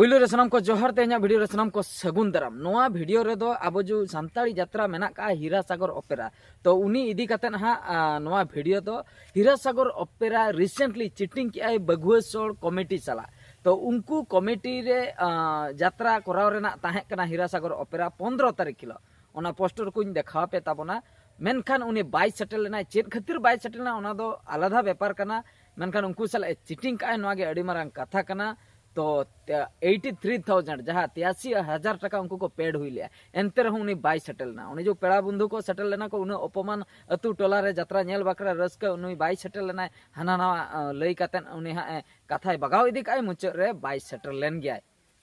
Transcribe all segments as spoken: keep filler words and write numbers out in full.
ᱯᱩᱭᱞᱩ ᱨᱮ ᱥᱟᱱᱟᱢ ᱠᱚ ᱡᱚᱦᱟᱨ, ᱛᱮᱦᱮᱧᱟᱜ ᱵᱷᱤᱰᱤᱭᱳ ᱨᱮ ᱥᱟᱱᱟᱢ ᱠᱚ ᱥᱟᱹᱜᱩᱱ ᱫᱟᱨᱟᱢ᱾ ᱱᱚᱣᱟ ᱵᱷᱤᱰᱤᱭᱳ ᱨᱮᱫᱚ ᱟᱵᱚ ᱡᱩ ᱥᱟᱱᱛᱟᱲᱤ ᱡᱟᱛᱨᱟ ᱢᱮᱱᱟᱜ ᱠᱟᱜᱼᱟ ᱦᱤᱨᱟ ᱥᱟᱜᱚᱨ ᱚᱯᱮᱨᱟ, ᱛᱚ ᱩᱱᱤ ᱤᱫᱤ ᱠᱟᱛᱮᱫ ᱦᱟᱸᱜ, ᱟ, ᱱᱚᱣᱟ ᱵᱷᱤᱰᱤᱭᱳ ᱫᱚ ᱦᱤᱨᱟ ᱥᱟᱜᱚᱨ ᱚᱯᱮᱨᱟ recently cheating ᱠᱮᱜᱼᱟᱭ ᱵᱟᱹᱜᱩᱣᱟᱹ ᱥᱳᱲ ᱠᱚᱢᱤᱴᱤ ᱥᱟᱞᱟᱜ᱾ ᱛᱚ ᱩᱱᱠᱩ ᱠᱚᱢᱤᱴᱤ ᱨᱮ, ᱟ, ᱡᱟᱛᱨᱟ ᱠᱚᱨᱟᱣ ᱨᱮᱱᱟᱜ ᱛᱟᱦᱮᱸ ᱠᱟᱱᱟ ᱦᱤᱨᱟ ᱥᱟᱜᱚᱨ ᱚᱯᱮᱨᱟ ᱯᱚᱱᱫᱽᱨᱚ ᱛᱟᱹᱨᱤᱠᱷ ᱦᱤᱞᱳᱜ, ᱚᱱᱟ ᱯᱳᱥᱴᱟᱨ ᱠᱚᱧ ᱫᱮᱠᱷᱟᱣ ᱟᱯᱮ ᱛᱟᱵᱚᱱᱟ᱾ ᱢᱮᱱᱠᱷᱟᱱ ᱩᱱᱤ ᱵᱟᱭ ᱥᱮᱴᱮᱨ ᱞᱮᱱᱟᱭ᱾ ᱪᱮᱫ ᱠᱷᱟᱹᱛᱤᱨ ᱵᱟᱭ ᱥᱮᱴᱮᱨ ᱞᱮᱱᱟ, ᱚᱱᱟ ᱫᱚ ᱟᱞᱟᱫᱟ ᱵᱮᱯᱟᱨ ᱠᱟᱱᱟ᱾ ᱢᱮᱱᱠᱷᱟᱱ ᱩᱱᱠᱩ ᱥᱟᱞᱟᱜ ᱮ cheating ᱠᱟᱜᱼᱟᱭ, ᱱᱚᱣᱟ ᱜᱮ ᱟᱹᱰᱤ ᱢᱟᱨᱟᱝ ᱠᱟᱛᱷᱟ ᱠᱟᱱᱟ᱾ ᱛᱚ, ᱮᱭᱤᱴᱤ ᱛᱷᱨᱤ ᱛᱷᱟᱣᱡᱮᱱᱰ, ᱡᱟᱦᱟᱸ ᱛᱤᱨᱟᱥᱤ ᱦᱟᱡᱟᱨ ᱴᱟᱠᱟ ᱩᱱᱠᱩ ᱠᱚ ᱯᱮᱰ ᱦᱩᱭ ᱞᱮᱜᱼᱟ, ᱮᱱᱛᱮ ᱨᱮᱦᱚᱸ ᱩᱱᱤ ᱵᱟᱭ ᱥᱮᱴᱮᱨ ᱞᱮᱱᱟ᱾ ᱩᱱᱤ ᱡᱮ ᱯᱮᱲᱟ ᱵᱚᱱᱫᱷᱩ ᱠᱚ ᱥᱮᱴᱮᱨ ᱞᱮᱱᱟ ᱠᱚ, ᱩᱱᱟᱹᱜ ᱚᱯᱚᱢᱟᱱ, ᱟᱹᱛᱩ ᱴᱚᱞᱟ ᱨᱮ ᱡᱟᱛᱨᱟ ᱧᱮᱞ ᱵᱟᱠᱷᱨᱟ ᱨᱟᱹᱥᱠᱟᱹ, ᱩᱱᱤ ᱵᱟᱭ ᱥᱮᱴᱮᱨ ᱞᱮᱱᱟᱭ, ᱦᱟᱱᱟ ᱱᱟᱣᱟ, ᱟ, ᱞᱟᱹᱭ ᱠᱟᱛᱮᱫ ᱩᱱᱤ ᱦᱟᱸᱜ ᱮ ᱠᱟᱛᱷᱟᱭ ᱵᱟᱜᱟᱣ ᱤᱫᱤ ᱠᱟᱜᱼᱟᱭ, ᱢᱩᱪᱟᱹᱫ ᱨᱮ ᱵᱟᱭ ᱥᱮᱴᱮᱨ ᱞᱮᱱ ᱜᱮᱭᱟᱭ᱾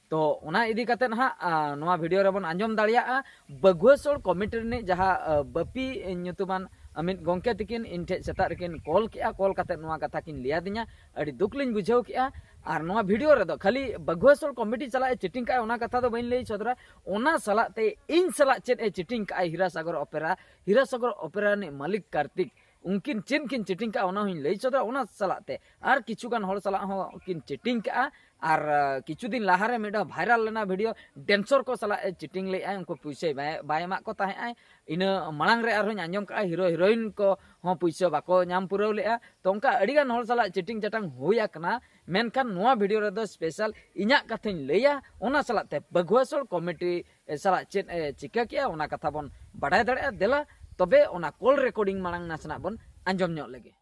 ᱛᱚ, ᱚᱱᱟ ᱤᱫᱤ ᱠᱟᱛᱮᱫ ᱦᱟᱸᱜ, ᱟ, ᱱᱚᱣᱟ ᱵᱷᱤᱰᱤᱭᱳ ᱨᱮᱵᱚᱱ ᱟᱸᱡᱚᱢ ᱫᱟᱲᱮᱭᱟᱜᱼᱟ᱾ ᱵᱟᱹᱜᱩᱣᱟᱹ ᱥᱳᱲ ᱠᱚᱢᱤᱴᱤ ᱨᱤᱱᱤᱡ ᱡᱟᱦᱟᱸ, ᱟ, ᱵᱟᱹᱯᱤ ᱧᱩᱛᱩᱢᱟᱱ, ᱟ, ᱢᱤᱫ ᱜᱚᱢᱠᱮ ᱛᱤᱠᱤᱱ ᱤᱧ ᱴᱷᱮᱡ ᱥᱮᱛᱟᱜ ᱨᱮᱠᱤᱱ ᱠᱚᱞ ᱠᱮᱜᱼᱟ, ᱠᱚᱞ ᱠᱟᱛᱮᱫ ᱱᱚᱣᱟ ᱠᱟᱛᱷᱟ ᱠᱤᱱ ᱞᱟᱹᱭ ᱟᱹᱫᱤᱧᱟ᱾ ᱟᱹᱰᱤ ᱫᱩᱠ ᱞᱤᱧ ᱵᱩᱡᱷᱟᱹᱣ ᱠᱮᱜᱼᱟ᱾ ᱟᱨ ᱱᱚᱣᱟ ᱵᱷᱤᱰᱤᱭᱳ ᱨᱮᱫᱚ ᱠᱷᱟᱹᱞᱤ ᱵᱟᱹᱜᱩᱣᱟᱹ ᱥᱳᱲ ᱠᱚᱢᱤᱴᱤ ᱥᱟᱞᱟᱜ ᱮ cheating ᱠᱟᱜᱼᱟ, ᱚᱱᱟ ᱠᱟᱛᱷᱟ ᱫᱚ ᱵᱟᱹᱧ ᱞᱟᱹᱭ ᱥᱚᱫᱚᱨᱟ᱾ ᱚᱱᱟ ᱥᱟᱞᱟᱜ ᱛᱮ ᱤᱧ ᱥᱟᱞᱟᱜ ᱪᱮᱫ ᱮ cheating ᱠᱟᱜᱼᱟ ᱦᱤᱨᱟ ᱥᱟᱜᱚᱨ ᱚᱯᱮᱨᱟ, ᱦᱤᱨᱟ ᱥᱟᱜᱚᱨ ᱚᱯᱮᱨᱟ ᱨᱤᱱᱤᱡ ᱢᱟᱹᱞᱤᱠ ᱠᱟᱨᱛᱤᱠ, ᱩᱱᱠᱤᱱ ᱪᱮᱫ ᱠᱤᱱ cheating ᱠᱟᱜᱼᱟ, ᱚᱱᱟ ᱦᱚᱸᱧ ᱞᱟᱹᱭ ᱥᱚᱫᱚᱨᱟ᱾ ᱚᱱᱟ ᱥᱟᱞᱟᱜ ᱛᱮ ᱟᱨ ᱠᱤᱪᱷᱩ ᱜᱟᱱ ᱦᱚᱲ ᱥᱟᱞᱟᱜ ᱦᱚᱸ ᱠᱤᱱ cheating ᱠᱟᱜᱼᱟ᱾ ᱟᱨ, ᱟ, ᱠᱤᱪᱷᱩ ᱫᱤᱱ ᱞᱟᱦᱟ ᱨᱮ ᱢᱤᱫᱴᱟᱝ viral ᱞᱮᱱᱟ ᱵᱷᱤᱰᱤᱭᱳ, dancer ᱠᱚ ᱥᱟᱞᱟᱜ ᱮ cheating ᱞᱮᱜᱼᱟᱭ, ᱩᱱᱠᱩ ᱯᱩᱭᱥᱟᱹᱭ ᱵᱟᱭ, ᱵᱟᱭ ᱮᱢᱟᱜ ᱠᱚ ᱛᱟᱦᱮᱸᱜ ᱟᱭ᱾ ᱤᱱᱟᱹ ᱢᱟᱲᱟᱝ ᱨᱮ ᱟᱨᱦᱚᱸᱧ ᱟᱸᱡᱚᱢ ᱠᱟᱜᱼᱟ, ᱦᱤᱨᱳ ᱦᱤᱨᱳᱭᱤᱱ ᱠᱚ ᱦᱚᱸ ᱯᱩᱭᱥᱟᱹ ᱵᱟᱠᱚ ᱧᱟᱢ ᱯᱩᱨᱟᱹᱣ ᱞᱮᱜᱼᱟ᱾ ᱛᱚ, ᱚᱱᱠᱟ ᱟᱹᱰᱤ ᱜᱟᱱ ᱦᱚᱲ ᱥᱟᱞᱟᱜ cheating ᱪᱟᱴᱟᱝ ᱦᱩᱭ ᱟᱠᱟᱱᱟ᱾ ᱢᱮᱱᱠᱷᱟᱱ ᱱᱚᱣᱟ ᱵᱷᱤᱰᱤᱭᱳ ᱨᱮᱫᱚ special ᱤᱧᱟᱹᱜ ᱠᱟᱛᱷᱟᱧ ᱞᱟᱹᱭᱟ, ᱚᱱᱟ ᱥᱟᱞᱟᱜ ᱛᱮ ᱵᱟᱹᱜᱩᱣᱟᱹ ᱥᱳᱲ ᱠᱚᱢᱤᱴᱤ ᱥᱟᱞᱟᱜ ᱪᱮᱫ ᱮ ᱪᱤᱠᱟᱹ ᱠᱮᱜᱼᱟ, ᱚᱱᱟ ᱠᱟᱛᱷᱟ ᱵᱚᱱ ᱵᱟᱰᱟᱭ ᱫᱟᱲᱮᱭᱟᱜᱼᱟ᱾ ᱫᱮᱞᱟ, ᱛᱚᱵᱮ ᱚᱱᱟ ᱠᱚᱞ recording ᱢᱟᱲᱟᱝ ᱱᱟᱥᱮᱱᱟᱜ ᱵᱚᱱ ᱟᱸᱡᱚᱢ ᱧᱚᱜ ᱞᱮᱜᱮ᱾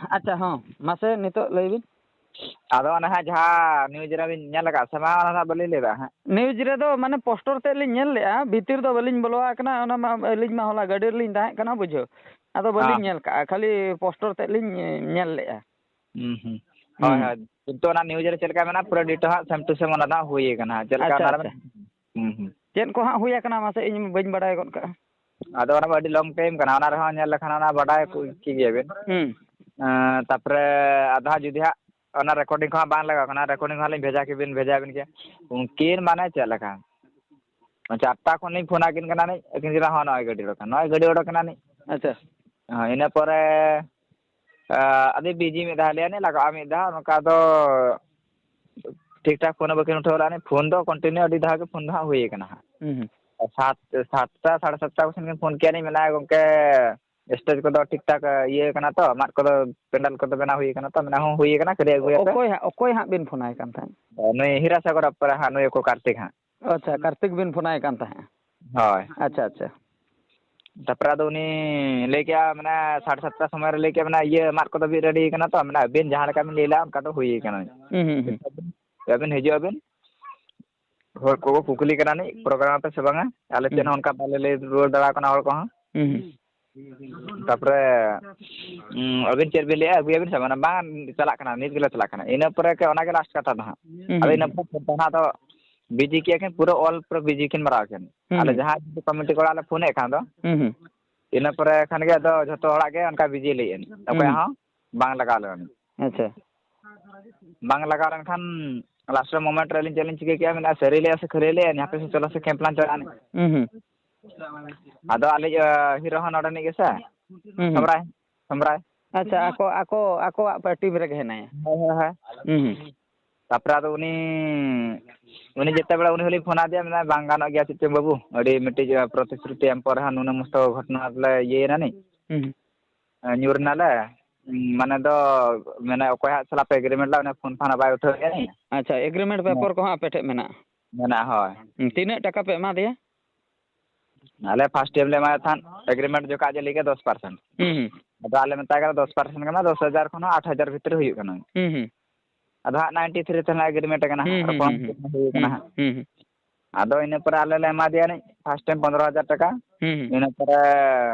ᱟᱪᱪᱷᱟ, ᱦᱚᱸ, ᱢᱟᱥᱮ ᱱᱤᱛᱚᱜ ᱞᱟᱹᱭ ᱵᱤᱱ᱾ ᱟᱫᱚ ᱚᱱᱟ ᱦᱟᱸᱜ ᱡᱟᱦᱟᱸ news ᱨᱮᱵᱤᱱ ᱧᱮᱞ ᱟᱠᱟᱫ ᱥᱮ ᱵᱟᱝ, ᱚᱱᱟ ᱦᱟᱸᱜ ᱵᱟᱹᱞᱤᱧ ᱞᱟᱹᱭ ᱮᱫᱟ ᱦᱟᱸᱜ᱾ News ᱨᱮᱫᱚ ᱢᱟᱱᱮ ᱯᱳᱥᱴᱟᱨ ᱛᱮᱫ ᱞᱤᱧ ᱧᱮᱞ ᱞᱮᱜᱼᱟ, ᱵᱷᱤᱛᱤᱨ ᱫᱚ ᱵᱟᱹᱞᱤᱧ ᱵᱚᱞᱚ ᱟᱠᱟᱱᱟ, ᱚᱱᱟ ᱢᱟ ᱟᱹᱞᱤᱧ ᱢᱟ ᱦᱚᱞᱟ ᱜᱟᱹᱰᱤ ᱨᱮᱞᱤᱧ ᱛᱟᱦᱮᱸ ᱠᱟᱱᱟ, ᱵᱩᱡᱷᱟᱹᱣ᱾ ᱟᱫᱚ ᱵᱟᱹᱞᱤᱧ ᱦᱮᱸ᱾ ᱧᱮᱞ ᱠᱟᱜᱼᱟ, ᱠᱷᱟᱹᱞᱤ ᱯᱳᱥᱴᱟᱨ ᱛᱮᱫ ᱞᱤᱧ ᱧᱮᱞ ᱞᱮᱜᱼᱟ᱾ ᱦᱩᱸ, ᱦᱩᱸ᱾ ᱦᱳᱭ, ᱦᱩᱸ᱾ ᱦᱳᱭ᱾ ᱠᱤᱱᱛᱩ ᱚᱱᱟ news ᱨᱮ ᱪᱮᱫ ᱞᱮᱠᱟ ᱢᱮᱱᱟᱜᱼᱟ, ᱯᱩᱨᱟᱹ detail ᱦᱟᱸᱜ same to same ᱚᱱᱟ ᱫᱚ ᱦᱟᱸᱜ ᱦᱩᱭ ᱟᱠᱟᱱᱟ ᱦᱟᱸᱜ᱾ ᱪᱮᱫ ᱞᱮᱠᱟ ᱟᱪᱪᱷᱟ, ᱚᱱᱟ ᱨᱮ ᱟᱪᱪᱷᱟ᱾ ᱦᱩᱸ, ᱦᱩᱸ᱾ ᱪᱮᱫ ᱠᱚ ᱦᱟᱸᱜ ᱦᱩᱭ ᱟᱠᱟᱱᱟ, ᱢᱟᱥᱮ ᱤᱧ ᱵᱟᱹᱧ ᱵᱟᱰᱟᱭ ᱜᱚᱫ ᱠᱟᱜᱼᱟ᱾ ᱟᱫᱚ ᱚᱱᱟ ᱢᱟ ᱟᱹᱰᱤ long time ᱠᱟᱱᱟ, ᱚᱱᱟ ᱨᱮᱦᱚᱸ ᱧᱮᱞ ᱞᱮᱠᱷᱟᱱ ᱚᱱᱟ ᱵᱟᱰᱟᱭ ᱠᱚ ᱠᱮ ᱜᱮᱭᱟ ᱵᱤᱱ᱾ ᱦᱩᱸ᱾ ᱮᱸ, ᱛᱟᱯᱚᱨᱮ ᱟᱫᱚ ᱦᱟᱸᱜ ᱡᱩᱫᱤ ᱦᱟᱸᱜ ᱚᱱᱟ recording ᱠᱚ ᱦᱟᱸᱜ ᱵᱟᱝ ᱞᱟᱜᱟᱣ ᱠᱟᱱᱟ, recording ᱦᱚᱸ ᱞᱤᱧ ᱵᱷᱮᱡᱟ ᱠᱮᱵᱤᱱ, ᱵᱷᱮᱡᱟ ᱟᱵᱤᱱ ᱜᱮᱭᱟ᱾ ᱩᱱᱠᱤᱱ ᱢᱟᱱᱮ ᱪᱮᱫ ᱞᱮᱠᱟ? ᱪᱟᱨᱴᱟ ᱠᱷᱚᱱ ᱞᱤᱧ ᱯᱷᱳᱱ ᱟᱹᱠᱤᱱ ᱠᱟᱱᱟ ᱞᱤᱧ, ᱟᱹᱠᱤᱱ ᱠᱤᱱ ᱞᱟᱹᱭᱫᱟ, "ᱦᱚᱸ, ᱱᱚᱜᱼᱚᱭ ᱜᱟᱹᱰᱤ ᱚᱰᱚᱠ ᱠᱟᱱᱟ, ᱱᱚᱜᱼᱚᱭ ᱜᱟᱹᱰᱤ ᱚᱰᱚᱠ ᱠᱟᱱᱟ ᱱᱤᱡ᱾" ᱟᱪᱪᱷᱟ᱾ ᱦᱚᱸ, ᱤᱱᱟᱹ ᱯᱚᱨᱮ, ᱟ, ᱟᱹᱰᱤ busy ᱢᱤᱫ ᱫᱷᱟᱣ ᱞᱟᱹᱭᱟ ᱱᱤᱡ, ᱞᱟᱜᱟᱜᱼᱟ ᱢᱤᱫ ᱫᱷᱟᱣ, ᱱᱚᱝᱠᱟ ᱫᱚ ᱴᱷᱤᱠ ᱴᱷᱟᱠ ᱯᱷᱳᱱ ᱦᱚᱸ ᱵᱟᱹᱠᱤᱱ ᱩᱴᱷᱟᱹᱣ ᱞᱮᱫᱟ᱾ ᱯᱷᱳᱱ ᱫᱚ ᱠᱚᱱᱴᱤᱱᱤᱭᱩ ᱟᱹᱰᱤ ᱫᱷᱟᱣ ᱜᱮ ᱯᱷᱳᱱ ᱫᱚ ᱦᱟᱸᱜ ᱦᱩᱭ ᱠᱟᱱᱟ ᱦᱟᱸᱜ᱾ ᱦᱩᱸ, ᱦᱩᱸ᱾ ᱥᱟᱛ, ᱥᱟᱛᱴᱟ, ᱥᱟᱲᱮ ᱥᱟᱛᱴᱟ ᱠᱚ ᱥᱮᱱ ᱠᱤᱱ ᱯᱷᱳᱱ ᱠᱮᱜᱼᱟ, ᱞᱤᱧ ᱢᱮᱱᱟ, "ᱜᱚᱢᱠᱮ, ᱥᱴᱮᱡᱽ ᱠᱚᱫᱚ ᱴᱷᱤᱠ ᱴᱷᱟᱠ ᱤᱭᱟᱹ ᱠᱟᱱᱟ ᱛᱚ, ᱢᱟᱫ ᱠᱚᱫᱚ, ᱯᱮᱱᱰᱮᱞ ᱠᱚᱫᱚ ᱵᱮᱱᱟᱣ ᱦᱩᱭ ᱠᱟᱱᱟ ᱛᱚ?" ᱢᱮᱱᱟ, "ᱦᱚᱸ, ᱦᱩᱭ ᱠᱟᱱᱟ, ᱠᱷᱟᱹᱞᱤ ᱟᱹᱜᱩᱭᱟᱯᱮ᱾" ᱚᱠᱚᱭ ᱦᱟᱸᱜ, ᱚᱠᱚᱭ ᱦᱟᱸᱜ ᱵᱤᱱ ᱯᱷᱳᱱᱟᱭ ᱠᱟᱱ ᱛᱟᱦᱮᱸᱫ? ᱱᱩᱭ ᱦᱤᱨᱟ ᱥᱟᱜᱚᱨ ᱚᱯᱮᱨᱟ ᱦᱟᱸᱜ, ᱱᱩᱭ ᱠᱚ ᱠᱟᱨᱛᱤᱠ ᱦᱟᱸᱜ᱾ ᱟᱪᱪᱷᱟ, ᱠᱟᱨᱛᱤᱠ ᱵᱤᱱ ᱯᱷᱳᱱᱟᱭ ᱠᱟᱱ ᱛᱟᱦᱮᱸᱫ᱾ ᱦᱳᱭ᱾ ᱟᱪᱪᱷᱟ, ᱟᱪᱪᱷᱟ᱾ ᱛᱟᱯᱚᱨᱮ ᱟᱫᱚ ᱩᱱᱤ ᱞᱟᱹᱭ ᱠᱮᱜᱼᱟ, ᱢᱟᱱᱮ, ᱥᱟᱲᱮ ᱥᱟᱛᱴᱟ ᱥᱚᱢᱚᱭ ᱨᱮ ᱞᱟᱹᱭ ᱠᱮᱜᱼᱟ, ᱢᱟᱱᱮ, ᱤᱭᱟᱹ, ᱢᱟᱫ ᱠᱚᱫᱚ ᱵᱤᱫ ᱨᱮᱰᱤ ᱠᱟᱱᱟ ᱛᱚ, ᱢᱟᱱᱮ, ᱟᱹᱵᱤᱱ ᱡᱟᱦᱟᱸ ᱞᱮᱠᱟ ᱵᱤᱱ ᱞᱟᱹᱭ ᱞᱮᱜᱼᱟ, ᱚᱱᱠᱟ ᱫᱚ ᱦᱩᱭ ᱠᱟᱱᱟ᱾ ᱦᱩᱸ, ᱦᱩᱸ, ᱦᱩᱸ᱾ ᱟᱹᱵᱤᱱ ᱦᱤᱡᱩᱜ ᱟᱹᱵᱤᱱ, ᱦᱚᱲ ᱠᱚᱠᱚ ᱠᱩᱠᱞᱤ ᱠᱟᱱᱟ ᱱᱤᱡ, ᱯᱨᱳᱜᱨᱟᱢ ᱟᱯᱮ ᱥᱮ ᱵᱟᱝᱟ? ᱟᱞᱮ ᱥᱮᱫ ᱦᱩᱸ᱾ ᱦᱚᱸ ᱚᱱᱠᱟ ᱵᱟᱞᱮ ᱞᱟᱹᱭ ᱨᱩᱣᱟᱹᱲ ᱫᱟᱲᱮᱭᱟᱜ ᱠᱟᱱᱟ ᱦᱚᱲ ᱠᱚᱦᱚᱸ᱾ ᱦᱩᱸ, ᱦᱩᱸ᱾ ᱛᱟᱯᱚᱨᱮ, ᱩᱸ, ᱟᱹᱵᱤᱱ ᱪᱮᱫ ᱵᱤᱱ ᱞᱟᱹᱭᱮᱫᱼᱟ, ᱟᱹᱜᱩᱭᱟᱵᱤᱱ ᱥᱮ ᱵᱟᱝ? ᱵᱟᱝ, ᱪᱟᱞᱟᱜ ᱠᱟᱱᱟ, ᱱᱤᱛ ᱜᱮᱞᱮ ᱪᱟᱞᱟᱜ ᱠᱟᱱᱟ᱾ ᱤᱱᱟᱹ ᱯᱚᱨᱮ ᱜᱮ ᱚᱱᱟ ᱜᱮ ᱞᱟᱥᱴ ᱠᱟᱛᱷᱟ ᱫᱚ ᱦᱟᱸᱜ᱾ ᱦᱩᱸ, ᱟᱫᱚ ᱦᱩᱸ, ᱤᱱᱟᱹ ᱦᱩᱸ᱾ ᱯᱚᱨᱮ ᱯᱷᱳᱱ ᱫᱚ ᱦᱟᱸᱜ ᱟᱫᱚ ᱵᱤᱡᱤ ᱠᱮᱜᱼᱟ ᱠᱤᱱ, ᱯᱩᱨᱟᱹ ᱚᱞ ᱯᱩᱨᱟᱹ ᱵᱤᱡᱤ ᱠᱤᱱ ᱢᱟᱨᱟᱣ ᱠᱤᱱ᱾ ᱦᱩᱸ, ᱟᱞᱮ ᱦᱩᱸ᱾ ᱡᱟᱦᱟᱸᱭ ᱡᱩᱫᱤ ᱠᱚᱢᱤᱴᱤ ᱠᱚᱲᱟ ᱞᱮ ᱯᱷᱳᱱᱮᱫ ᱠᱷᱟᱱ ᱫᱚ, ᱦᱩᱸ, ᱦᱩᱸ᱾ ᱤᱱᱟᱹ ᱯᱚᱨᱮ ᱠᱷᱟᱱ ᱜᱮ ᱟᱫᱚ ᱡᱷᱚᱛᱚ ᱦᱚᱲᱟᱜ ᱜᱮ ᱚᱱᱠᱟ ᱵᱤᱡᱤ ᱞᱟᱹᱭᱮᱫ, ᱦᱩᱸ, ᱚᱠᱚᱭᱟᱜ ᱦᱩᱸ᱾ ᱦᱚᱸ ᱵᱟᱝ ᱞᱟᱜᱟᱣ ᱞᱮᱱᱟ᱾ ᱟᱪᱪᱷᱟ᱾ ᱵᱟᱝ ᱞᱟᱜᱟᱣ ᱞᱮᱱᱠᱷᱟᱱ ᱞᱟᱥᱴ ᱨᱮ ᱢᱳᱢᱮᱱᱴ ᱨᱮ ᱟᱹᱞᱤᱧ ᱪᱮᱫ ᱞᱤᱧ ᱪᱤᱠᱟᱹ ᱠᱮᱜᱼᱟ, ᱢᱮᱱᱟ, "ᱥᱟᱹᱨᱤ ᱞᱟᱹᱭᱟ ᱥᱮ ᱠᱷᱟᱹᱞᱤ ᱞᱟᱹᱭᱟ, ᱦᱟᱯᱮ ᱥᱮ ᱪᱚᱞᱚ ᱥᱮ ᱠᱮᱢᱯ ᱞᱟᱝ ᱪᱟᱞᱟᱜᱼᱟ ᱱᱤᱡ᱾" ᱦᱩᱸ, ᱦᱩᱸ᱾ ᱟᱫᱚ ᱟᱞᱮ, ᱤᱭᱟᱹ, ᱦᱤᱨᱳ ᱦᱚᱸ ᱱᱚᱰᱮ ᱨᱤᱱᱤᱡ ᱜᱮᱥᱮ, ᱦᱩᱸ, ᱦᱩᱸ᱾ ᱥᱚᱢᱨᱟᱭ, ᱥᱚᱢᱨᱟᱭ᱾ ᱟᱪᱪᱷᱟ, ᱟᱠᱚ, ᱟᱠᱚ, ᱟᱠᱚᱣᱟᱜ ᱯᱟ-, ᱴᱤᱢ ᱨᱮᱜᱮ ᱦᱮᱱᱟᱭᱟ᱾ ᱦᱳᱭ, ᱦᱳᱭ, ᱦᱳᱭ᱾ ᱦᱩᱸ, ᱦᱩᱸ᱾ ᱛᱟᱯᱚᱨᱮ ᱟᱫᱚ ᱩᱱᱤ, ᱩᱱᱤ ᱡᱮᱛᱮ ᱵᱮᱲᱟ ᱩᱱᱤ ᱦᱚᱸᱞᱤᱧ ᱯᱷᱳᱱ ᱟᱫᱮᱭᱟ, ᱢᱮᱱᱫᱟᱭ, "ᱵᱟᱝ ᱜᱟᱱᱚᱜ ᱜᱮᱭᱟ, ᱪᱮᱫ ᱪᱚᱝ ᱵᱟᱹᱵᱩ, ᱟᱹᱰᱤ ᱢᱤᱫᱴᱤᱡ ᱯᱨᱚᱛᱤᱥᱨᱩᱛᱤ ᱮᱢ ᱯᱚᱨᱮ ᱦᱚᱸ ᱱᱩᱱᱟᱹᱜ ᱢᱚᱥᱛᱚ ᱜᱷᱚᱴᱚᱱᱟ ᱨᱮᱞᱮ ᱤᱭᱟᱹᱭᱮᱱᱟ ᱱᱤᱡ, ᱦᱩᱸ, ᱦᱩᱸ᱾ ᱧᱩᱨ ᱮᱱᱟᱞᱮ, ᱢᱟᱱᱮ ᱫᱚ, ᱢᱟᱱᱮ ᱚᱠᱚᱭ ᱦᱟᱸᱜ ᱥᱟᱞᱟᱜ ᱯᱮ ᱮᱜᱽᱨᱤᱢᱮᱱᱴ ᱞᱮᱫᱟ, ᱩᱱᱤ ᱯᱷᱳᱱ ᱯᱷᱟᱱ ᱦᱚᱸ ᱵᱟᱭ ᱩᱴᱷᱟᱹᱣᱮᱫᱼᱟ ᱱᱤᱡ᱾" ᱟᱪᱪᱷᱟ, ᱮᱜᱽᱨᱤᱢᱮᱱᱴ ᱦᱮᱸ᱾ ᱯᱮᱯᱟᱨ ᱠᱚ ᱦᱟᱸᱜ ᱟᱯᱮ ᱴᱷᱮᱡ ᱢᱮᱱᱟᱜᱼᱟ? ᱢᱮᱱᱟᱜᱼᱟ, ᱦᱳᱭ᱾ ᱦᱩᱸ, ᱛᱤᱱᱟᱹᱜ ᱴᱟᱠᱟ ᱯᱮ ᱮᱢᱟ ᱫᱮᱭᱟ? ᱟᱞᱮ ᱯᱷᱟᱥᱴ ᱴᱟᱭᱤᱢ ᱞᱮ ᱮᱢᱟᱭ ᱛᱟᱦᱮᱸᱫ ᱮᱜᱽᱨᱤᱢᱮᱱᱴ ᱡᱚᱠᱷᱟᱡ ᱡᱮ ᱞᱟᱹᱭ ᱠᱮᱫ ᱫᱚᱥ ᱯᱟᱨᱥᱮᱱᱴ᱾ ᱦᱩᱸ, ᱦᱩᱸ᱾ ᱟᱫᱚ ᱟᱞᱮ ᱢᱮᱛᱟᱭ ᱠᱟᱱᱟ ᱫᱚᱥ ᱯᱟᱨᱥᱮᱱᱴ ᱠᱟᱱᱟ, ᱫᱚᱥ ᱦᱟᱡᱟᱨ ᱠᱷᱚᱱ ᱦᱚᱸ ᱟᱴ ᱦᱟᱡᱟᱨ ᱵᱷᱤᱛᱨᱤ ᱦᱩᱭᱩᱜ ᱠᱟᱱᱟ᱾ ᱦᱩᱸ, ᱦᱩᱸ᱾ ᱟᱫᱚ ᱦᱟᱸᱜ ᱱᱟᱭᱤᱱᱴᱤ ᱛᱷᱨᱤ ᱛᱮ ᱱᱟᱜ ᱮᱜᱽᱨᱤᱢᱮᱱᱴ ᱠᱟᱱᱟ ᱦᱟᱸᱜ, ᱦᱩᱸ, ᱦᱩᱸ, ᱨᱚᱯᱚᱲ ᱦᱩᱸ, ᱦᱩᱸ᱾ ᱦᱩᱭ ᱠᱟᱱᱟ ᱦᱩᱸ, ᱦᱟᱸᱜ᱾ ᱦᱩᱸ, ᱦᱩᱸ᱾ ᱟᱫᱚ ᱤᱱᱟᱹ ᱯᱚᱨᱮ ᱟᱞᱮ ᱞᱮ ᱮᱢᱟ ᱫᱮᱭᱟ ᱱᱤᱡ ᱯᱷᱟᱥᱴ ᱴᱟᱭᱤᱢ ᱯᱚᱱᱫᱽᱨᱚ ᱦᱟᱡᱟᱨ ᱴᱟᱠᱟ᱾ ᱦᱩᱸ, ᱦᱩᱸ᱾ ᱤᱱᱟᱹ ᱯᱚᱨᱮ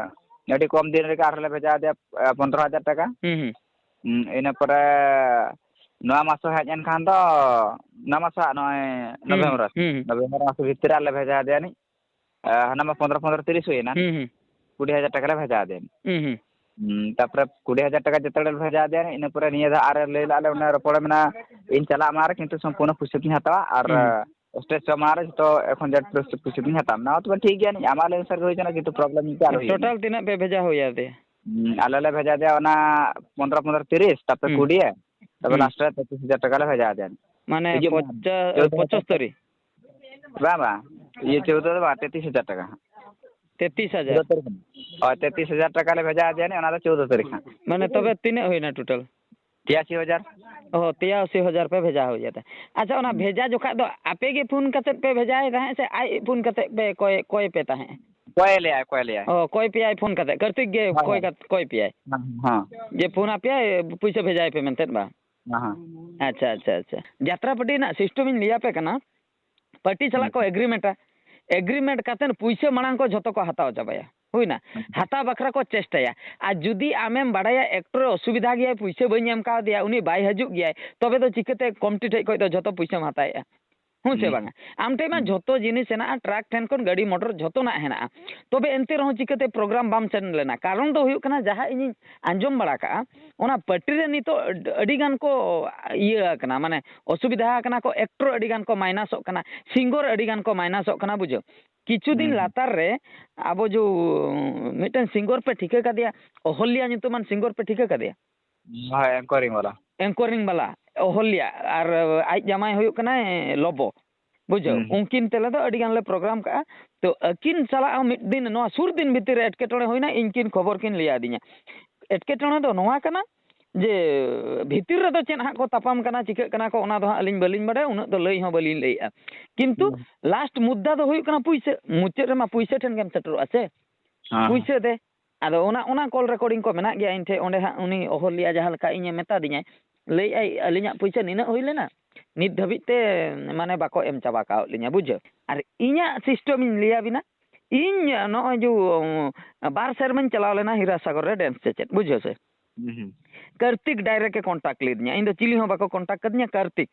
ᱟᱹᱰᱤ ᱠᱚᱢ ᱫᱤᱱ ᱨᱮᱜᱮ ᱟᱨᱦᱚᱸ ᱞᱮ ᱵᱷᱮᱡᱟ ᱟᱫᱮᱭᱟ, ᱮ, ᱯᱚᱱᱫᱽᱨᱚ ᱦᱟᱡᱟᱨ ᱴᱟᱠᱟ᱾ ᱦᱩᱸ, ᱦᱩᱸ᱾ ᱦᱩᱸ, ᱤᱱᱟᱹ ᱯᱚᱨᱮ ᱱᱚᱣᱟ ᱢᱟᱥ ᱦᱚᱸ ᱦᱮᱡ ᱮᱱ ᱠᱷᱟᱱ ᱫᱚ, ᱱᱚᱣᱟ ᱢᱟᱥ ᱦᱟᱸᱜ ᱱᱚᱜᱼᱚᱭ ᱦᱩᱸ, ᱱᱚᱵᱷᱮᱢᱵᱚᱨ ᱢᱟᱥ, ᱦᱩᱸ, ᱦᱩᱸ᱾ ᱱᱚᱵᱷᱮᱢᱵᱚᱨ ᱢᱟᱥ ᱵᱷᱤᱛᱤᱨ ᱨᱮ ᱟᱞᱮ ᱵᱷᱮᱡᱟ ᱟᱫᱮᱭᱟ ᱱᱤᱡ᱾ ᱮ, ᱦᱟᱱᱟ ᱢᱟ ᱯᱚᱱᱫᱽᱨᱚ ᱯᱚᱱᱫᱽᱨᱚ ᱛᱤᱨᱤᱥ ᱦᱩᱭᱮᱱᱟ᱾ ᱦᱩᱸ, ᱦᱩᱸ᱾ ᱠᱩᱲᱤ ᱦᱟᱡᱟᱨ ᱴᱟᱠᱟ ᱞᱮ ᱵᱷᱮᱡᱟ ᱟᱫᱮᱭᱟ᱾ ᱦᱩᱸ, ᱦᱩᱸ᱾ ᱦᱩᱸ, ᱛᱟᱯᱚᱨᱮ ᱠᱩᱲᱤ ᱦᱟᱡᱟᱨ ᱴᱟᱠᱟ ᱡᱮᱛᱮ ᱦᱚᱲ ᱞᱮ ᱵᱷᱮᱡᱟ ᱟᱫᱮᱭᱟ, ᱤᱱᱟᱹ ᱯᱚᱨᱮ ᱱᱤᱭᱟᱹ ᱫᱷᱟᱣ ᱟᱨ ᱞᱟᱹᱭ ᱞᱮᱫᱼᱟ ᱞᱮ, ᱚᱱᱟ ᱨᱚᱯᱚᱲ ᱢᱮᱱᱟᱜᱼᱟ, ᱤᱧ ᱪᱟᱞᱟᱜ ᱢᱟ ᱨᱮ, ᱠᱤᱱᱛᱩ ᱥᱚᱢᱯᱩᱨᱱᱚ ᱯᱩᱭᱥᱟᱹ ᱛᱤᱧ ᱦᱟᱛᱟᱣᱟ ᱟᱨ ᱦᱩᱸ, ᱦᱩᱸ᱾ ᱥᱴᱮᱡᱽ ᱥᱚ ᱢᱟ ᱨᱮ ᱡᱚᱛᱚ ᱮᱠᱷᱚᱱ ᱡᱮᱴ ᱯᱩᱭᱥᱟᱹ, ᱯᱩᱭᱥᱟᱹ ᱛᱤᱧ ᱦᱟᱛᱟᱣᱟ᱾ ᱢᱮᱱᱟ, ᱛᱚᱵᱮ ᱴᱷᱤᱠ ᱜᱮᱭᱟ, ᱟᱢᱟᱜ ᱞᱟᱹᱭ ᱚᱱᱩᱥᱟᱨ ᱜᱮ ᱦᱩᱭ ᱠᱟᱱᱟ, ᱠᱤᱱᱛᱩ ᱯᱨᱚᱵᱞᱮᱢ ᱪᱮᱫ ᱟᱨ ᱦᱩᱭ ᱮᱱᱟ? ᱴᱳᱴᱟᱞ ᱛᱤᱱᱟᱹᱜ ᱯᱮ ᱵᱷᱮᱡᱟ ᱦᱩᱭ ᱟᱫᱮᱭᱟ? ᱦᱩᱸ, ᱟᱞᱮ ᱞᱮ ᱵᱷᱮᱡᱟ ᱟᱫᱮᱭᱟ ᱚᱱᱟ ᱯᱚᱱᱫᱽᱨᱚ ᱯᱚᱱᱫᱽᱨᱚ ᱛᱤᱨᱤᱥ, ᱛᱟᱯᱚᱨᱮ ᱦᱩᱸ᱾ ᱠᱩᱲᱤ, ᱛᱟᱯᱚᱨᱮ ᱦᱩᱸ᱾ ᱞᱟᱥᱴ ᱨᱮ ᱯᱚᱸᱪᱤᱥ ᱦᱟᱡᱟᱨ ᱴᱟᱠᱟ ᱞᱮ ᱵᱷᱮᱡᱟ ᱟᱫᱮᱭᱟ᱾ ᱢᱟᱱᱮ ᱦᱤᱡᱩᱜ ᱢᱮ᱾ ᱯᱚᱪᱟ-, ᱪᱳᱫᱽᱫᱚ ᱦᱟᱡᱟᱨ᱾ ᱯᱚᱸᱪᱟᱥᱛᱳᱨᱤ? ᱵᱟᱝ, ᱵᱟᱝ, ᱤᱭᱟᱹ, ᱪᱳᱫᱽᱫᱚ ᱫᱚ ᱵᱟᱝ, ᱛᱮᱛᱨᱤᱥ ᱦᱟᱡᱟᱨ ᱴᱟᱠᱟ ᱦᱟᱸᱜ᱾ ᱛᱮᱛᱨᱤᱥ ᱦᱟᱡᱟᱨ? ᱪᱳᱫᱽᱫᱚ ᱛᱟᱹᱨᱤᱠᱷ ᱦᱟᱸᱜ᱾ ᱦᱳᱭ, ᱛᱮᱛᱨᱤᱥ ᱦᱟᱡᱟᱨ ᱴᱟᱠᱟ ᱞᱮ ᱵᱷᱮᱡᱟ ᱟᱫᱮᱭᱟ, ᱚᱱᱟ ᱫᱚ ᱪᱳᱫᱽᱫᱚ ᱛᱟᱹᱨᱤᱠᱷ ᱦᱟᱸᱜ᱾ ᱢᱟᱱᱮ ᱛᱚᱵᱮ ᱛᱤᱱᱟᱹᱜ ᱦᱩᱭᱱᱟ total? ᱛᱤᱨᱟᱥᱤ ᱦᱟᱡᱟᱨ᱾ ᱚ, ᱛᱤᱨᱟᱥᱤ ᱦᱟᱡᱟᱨ ᱯᱮ ᱵᱷᱮᱡᱟ ᱦᱩᱭ ᱟᱫᱮᱭᱟ᱾ ᱟᱪᱪᱷᱟ, ᱚᱱᱟ ᱦᱩᱸ᱾ ᱵᱷᱮᱡᱟ ᱡᱚᱠᱷᱟᱡ ᱫᱚ ᱟᱯᱮ ᱜᱮ ᱯᱷᱳᱱ ᱠᱟᱛᱮᱫ ᱯᱮ ᱵᱷᱮᱡᱟᱭ ᱛᱟᱦᱮᱸᱫ ᱥᱮ ᱟᱡ ᱯᱷᱳᱱ ᱠᱟᱛᱮᱫ ᱯᱮ ᱠᱚᱭ, ᱠᱚᱭ ᱯᱮ ᱛᱟᱦᱮᱸᱫ? ᱠᱚᱭ ᱞᱮᱭᱟᱭ, ᱠᱚᱭ ᱞᱮᱭᱟᱭ᱾ ᱚ, ᱠᱚᱭ ᱯᱮᱭᱟᱭ ᱯᱷᱳᱱ ᱠᱟᱛᱮᱫ, ᱠᱟᱨᱛᱤᱠ ᱜᱮ ᱦᱳᱭ, ᱠᱚᱭ ᱦᱳᱭ᱾ ᱠᱟᱛ-, ᱠᱚᱭ ᱯᱮᱭᱟᱭ᱾ ᱦᱮᱸ, ᱦᱮᱸ᱾ ᱡᱮ ᱯᱷᱳᱱ ᱟᱯᱮᱭᱟᱭ, ᱯᱩᱭᱥᱟᱹ ᱵᱷᱮᱡᱟᱭ ᱯᱮ ᱢᱮᱱᱛᱮᱫ ᱵᱟᱝ? ᱦᱮᱸ, ᱦᱮᱸ᱾ ᱟᱪᱪᱷᱟ, ᱟᱪᱪᱷᱟ, ᱟᱪᱪᱷᱟ᱾ ᱡᱟᱛᱨᱟ ᱯᱟᱹᱴᱤ ᱨᱮᱱᱟᱜ system ᱤᱧ ᱞᱟᱹᱭ ᱟᱯᱮ ᱠᱟᱱᱟ᱾ ᱯᱟᱹᱴᱤ ᱥᱟᱞᱟᱜ ᱠᱚ agreement-ᱟ, agreement ᱠᱟᱛᱮᱫ ᱯᱩᱭᱥᱟᱹ ᱢᱟᱲᱟᱝ ᱠᱚ ᱡᱷᱚᱛᱚ ᱠᱚ ᱦᱟᱛᱟᱣ ᱪᱟᱵᱟᱭᱟ, ᱦᱩᱭᱱᱟ? ᱦᱮᱸ᱾ ᱦᱟᱛᱟᱣ ᱵᱟᱠᱷᱨᱟ ᱠᱚ ᱪᱮᱥᱴᱟᱭᱟ᱾ ᱟᱨ ᱡᱩᱫᱤ ᱟᱢᱮᱢ ᱵᱟᱲᱟᱭᱟ actor ᱚᱥᱩᱵᱤᱫᱷᱟ ᱜᱮᱭᱟᱭ, ᱯᱩᱭᱥᱟᱹ ᱵᱟᱹᱧ ᱮᱢ ᱠᱟᱣᱫᱮᱭᱟ, ᱩᱱᱤ ᱵᱟᱭ ᱦᱤᱡᱩᱜ ᱜᱮᱭᱟᱭ, ᱛᱚᱵᱮ ᱫᱚ ᱪᱤᱠᱟᱹᱛᱮ committee ᱴᱷᱮᱡ ᱠᱷᱚᱡ ᱫᱚ ᱡᱷᱚᱛᱚ ᱯᱩᱭᱥᱟᱹᱢ ᱦᱟᱛᱟᱣᱮᱜᱼᱟ? ᱦᱩᱸ ᱥᱮ ᱦᱩᱸ᱾ ᱵᱟᱝᱟ? ᱟᱢ ᱴᱷᱮᱡ ᱢᱟ ᱦᱩᱸ᱾ ᱡᱷᱚᱛᱚ ᱡᱤᱱᱤᱥ ᱦᱮᱱᱟᱜᱼᱟ, truck ᱴᱷᱮᱱ ᱠᱷᱚᱱ ᱜᱟᱹᱰᱤ ᱢᱚᱴᱚᱨ ᱡᱷᱚᱛᱚᱱᱟᱜ ᱦᱮᱱᱟᱜᱼᱟ, ᱛᱚᱵᱮ ᱮᱱᱛᱮ ᱨᱮᱦᱚᱸ ᱪᱤᱠᱟᱹᱛᱮ program ᱵᱟᱢ ᱥᱮᱱ ᱞᱮᱱᱟ? ᱠᱟᱨᱚᱱ ᱫᱚ ᱦᱩᱭᱩᱜ ᱠᱟᱱᱟ, ᱡᱟᱦᱟᱸ ᱤᱧᱤᱧ ᱟᱸᱡᱚᱢ ᱵᱟᱲᱟ ᱠᱟᱜᱼᱟ, ᱚᱱᱟ ᱯᱟᱹᱴᱤ ᱨᱮ ᱱᱤᱛᱚᱜ ᱟᱹᱰᱤ ᱜᱟᱱ ᱠᱚ ᱤᱭᱟᱹ ᱟᱠᱟᱱᱟ, ᱢᱟᱱᱮ ᱚᱥᱩᱵᱤᱫᱷᱟ ᱟᱠᱟᱱᱟ ᱠᱚ, actor ᱟᱹᱰᱤ ᱜᱟᱱ ᱠᱚ minus-ᱚᱜ ᱠᱟᱱᱟ, singer ᱟᱹᱰᱤ ᱜᱟᱱ ᱠᱚ minus-ᱚᱜ ᱠᱟᱱᱟ, ᱵᱩᱡᱷᱟᱹᱣ᱾ ᱠᱤᱪᱷᱩ ᱫᱤᱱ ᱦᱩᱸ, ᱦᱩᱸ᱾ ᱞᱟᱛᱟᱨ ᱨᱮ ᱟᱵᱚ ᱡᱚ ᱢᱤᱫᱴᱮᱱ singer ᱯᱮ ᱴᱷᱤᱠᱟᱹ ᱠᱟᱫᱮᱭᱟ, ᱚᱦᱚᱞᱭᱟ ᱧᱩᱛᱩᱢᱟᱱ singer ᱯᱮ ᱴᱷᱤᱠᱟᱹ ᱠᱟᱫᱮᱭᱟ? ᱦᱳᱭ, anchoring ᱵᱟᱞᱟ᱾ Anchoring ᱵᱟᱞᱟ, ᱚᱦᱚᱞᱭᱟ, ᱟᱨ ᱟᱡ ᱡᱟᱢᱟᱭ ᱦᱩᱭᱩᱜ ᱠᱟᱱᱟᱭ ᱞᱚᱵᱚ, ᱵᱩᱡᱷᱟᱹᱣ᱾ ᱦᱩᱸ, ᱦᱩᱸ᱾ ᱩᱱᱠᱤᱱ ᱛᱮᱞᱮ ᱫᱚ ᱟᱹᱰᱤ ᱜᱟᱱ ᱞᱮ program ᱠᱟᱜᱼᱟ᱾ ᱛᱚ, ᱟᱹᱠᱤᱱ ᱥᱟᱞᱟᱜ ᱦᱚᱸ ᱢᱤᱫ ᱫᱤᱱ, ᱱᱚᱣᱟ ᱥᱩᱨ ᱫᱤᱱ ᱵᱷᱤᱛᱤᱨ ᱨᱮ ᱮᱴᱠᱮᱴᱚᱬᱮ ᱦᱩᱭᱱᱟ, ᱤᱧ ᱠᱤᱱ ᱠᱷᱚᱵᱚᱨ ᱠᱤᱱ ᱞᱟᱹᱭ ᱟᱹᱫᱤᱧᱟ᱾ ᱮᱴᱠᱮᱴᱚᱬᱮ ᱫᱚ ᱱᱚᱣᱟ ᱠᱟᱱᱟ ᱡᱮ, ᱵᱷᱤᱛᱤᱨ ᱨᱮᱫᱚ ᱪᱮᱫ ᱦᱟᱸᱜ ᱠᱚ ᱛᱟᱯᱟᱢ ᱠᱟᱱᱟ, ᱪᱤᱠᱟᱹᱜ ᱠᱟᱱᱟ ᱠᱚ, ᱚᱱᱟ ᱫᱚ ᱦᱟᱸᱜ ᱟᱹᱞᱤᱧ ᱵᱟᱹᱞᱤᱧ ᱵᱟᱰᱟᱭᱟ, ᱩᱱᱟᱹᱜ ᱫᱚ ᱞᱟᱹᱭ ᱦᱚᱸ ᱵᱟᱹᱞᱤᱧ ᱞᱟᱹᱭᱮᱜᱼᱟ᱾ ᱠᱤᱱᱛᱩ ᱦᱩᱸ᱾ Last ᱢᱩᱫᱽᱫᱟ ᱫᱚ ᱦᱩᱭᱩᱜ ᱠᱟᱱᱟ ᱯᱩᱭᱥᱟᱹ᱾ ᱢᱩᱪᱟᱹᱫ ᱨᱮᱢᱟ ᱯᱩᱭᱥᱟᱹ ᱴᱷᱮᱱ ᱜᱮᱢ ᱥᱮᱴᱮᱨᱚᱜᱼᱟ ᱥᱮ᱾ ᱦᱮᱸ, ᱦᱮᱸ᱾ ᱯᱩᱭᱥᱟᱹ ᱫᱮ᱾ ᱟᱫᱚ ᱚᱱᱟ, ᱚᱱᱟ call recording ᱠᱚ ᱢᱮᱱᱟᱜ ᱜᱮᱭᱟ ᱤᱧ ᱴᱷᱮᱡ, ᱚᱸᱰᱮ ᱦᱟᱸᱜ ᱩᱱᱤ ᱚᱦᱚᱞᱭᱟ ᱡᱟᱦᱟᱸ ᱞᱮᱠᱟ ᱤᱧᱮ ᱢᱮᱛᱟ ᱫᱤᱧᱟᱭ, ᱞᱟᱹᱭᱮᱫᱼᱟᱭ, "ᱟᱹᱞᱤᱧᱟᱜ ᱯᱩᱭᱥᱟᱹ ᱱᱤᱱᱟᱹᱜ ᱦᱩᱭ ᱞᱮᱱᱟ, ᱱᱤᱛ ᱫᱷᱟᱹᱵᱤᱡ ᱛᱮ ᱢᱟᱱᱮ ᱵᱟᱠᱚ ᱮᱢ ᱪᱟᱵᱟ ᱠᱟᱣᱟᱫ ᱞᱤᱧᱟ", ᱵᱩᱡᱷᱟᱹᱣ᱾ ᱟᱨ ᱤᱧᱟᱹᱜ system ᱤᱧ ᱞᱟᱹᱭ ᱟᱵᱤᱱᱟ, ᱤᱧ ᱱᱚᱜᱼᱚᱭ ᱡᱮ, ᱵᱟᱨ ᱥᱮᱨᱢᱟᱧ ᱪᱟᱞᱟᱣ ᱞᱮᱱᱟ ᱦᱤᱨᱟᱥᱟᱜᱚᱨ ᱨᱮ dance ᱪᱮᱪᱮᱫ, ᱵᱩᱡᱷᱟᱹᱣ ᱥᱮ᱾ ᱦᱩᱸ, ᱦᱩᱸ᱾ ᱠᱟᱨᱛᱤᱠ direct ᱮ contact ᱞᱤᱫᱤᱧᱟ, ᱤᱧ ᱫᱚ ᱪᱤᱞᱤ ᱦᱚᱸ ᱵᱟᱠᱚ contact ᱠᱟᱫᱤᱧᱟ, ᱠᱟᱨᱛᱤᱠ᱾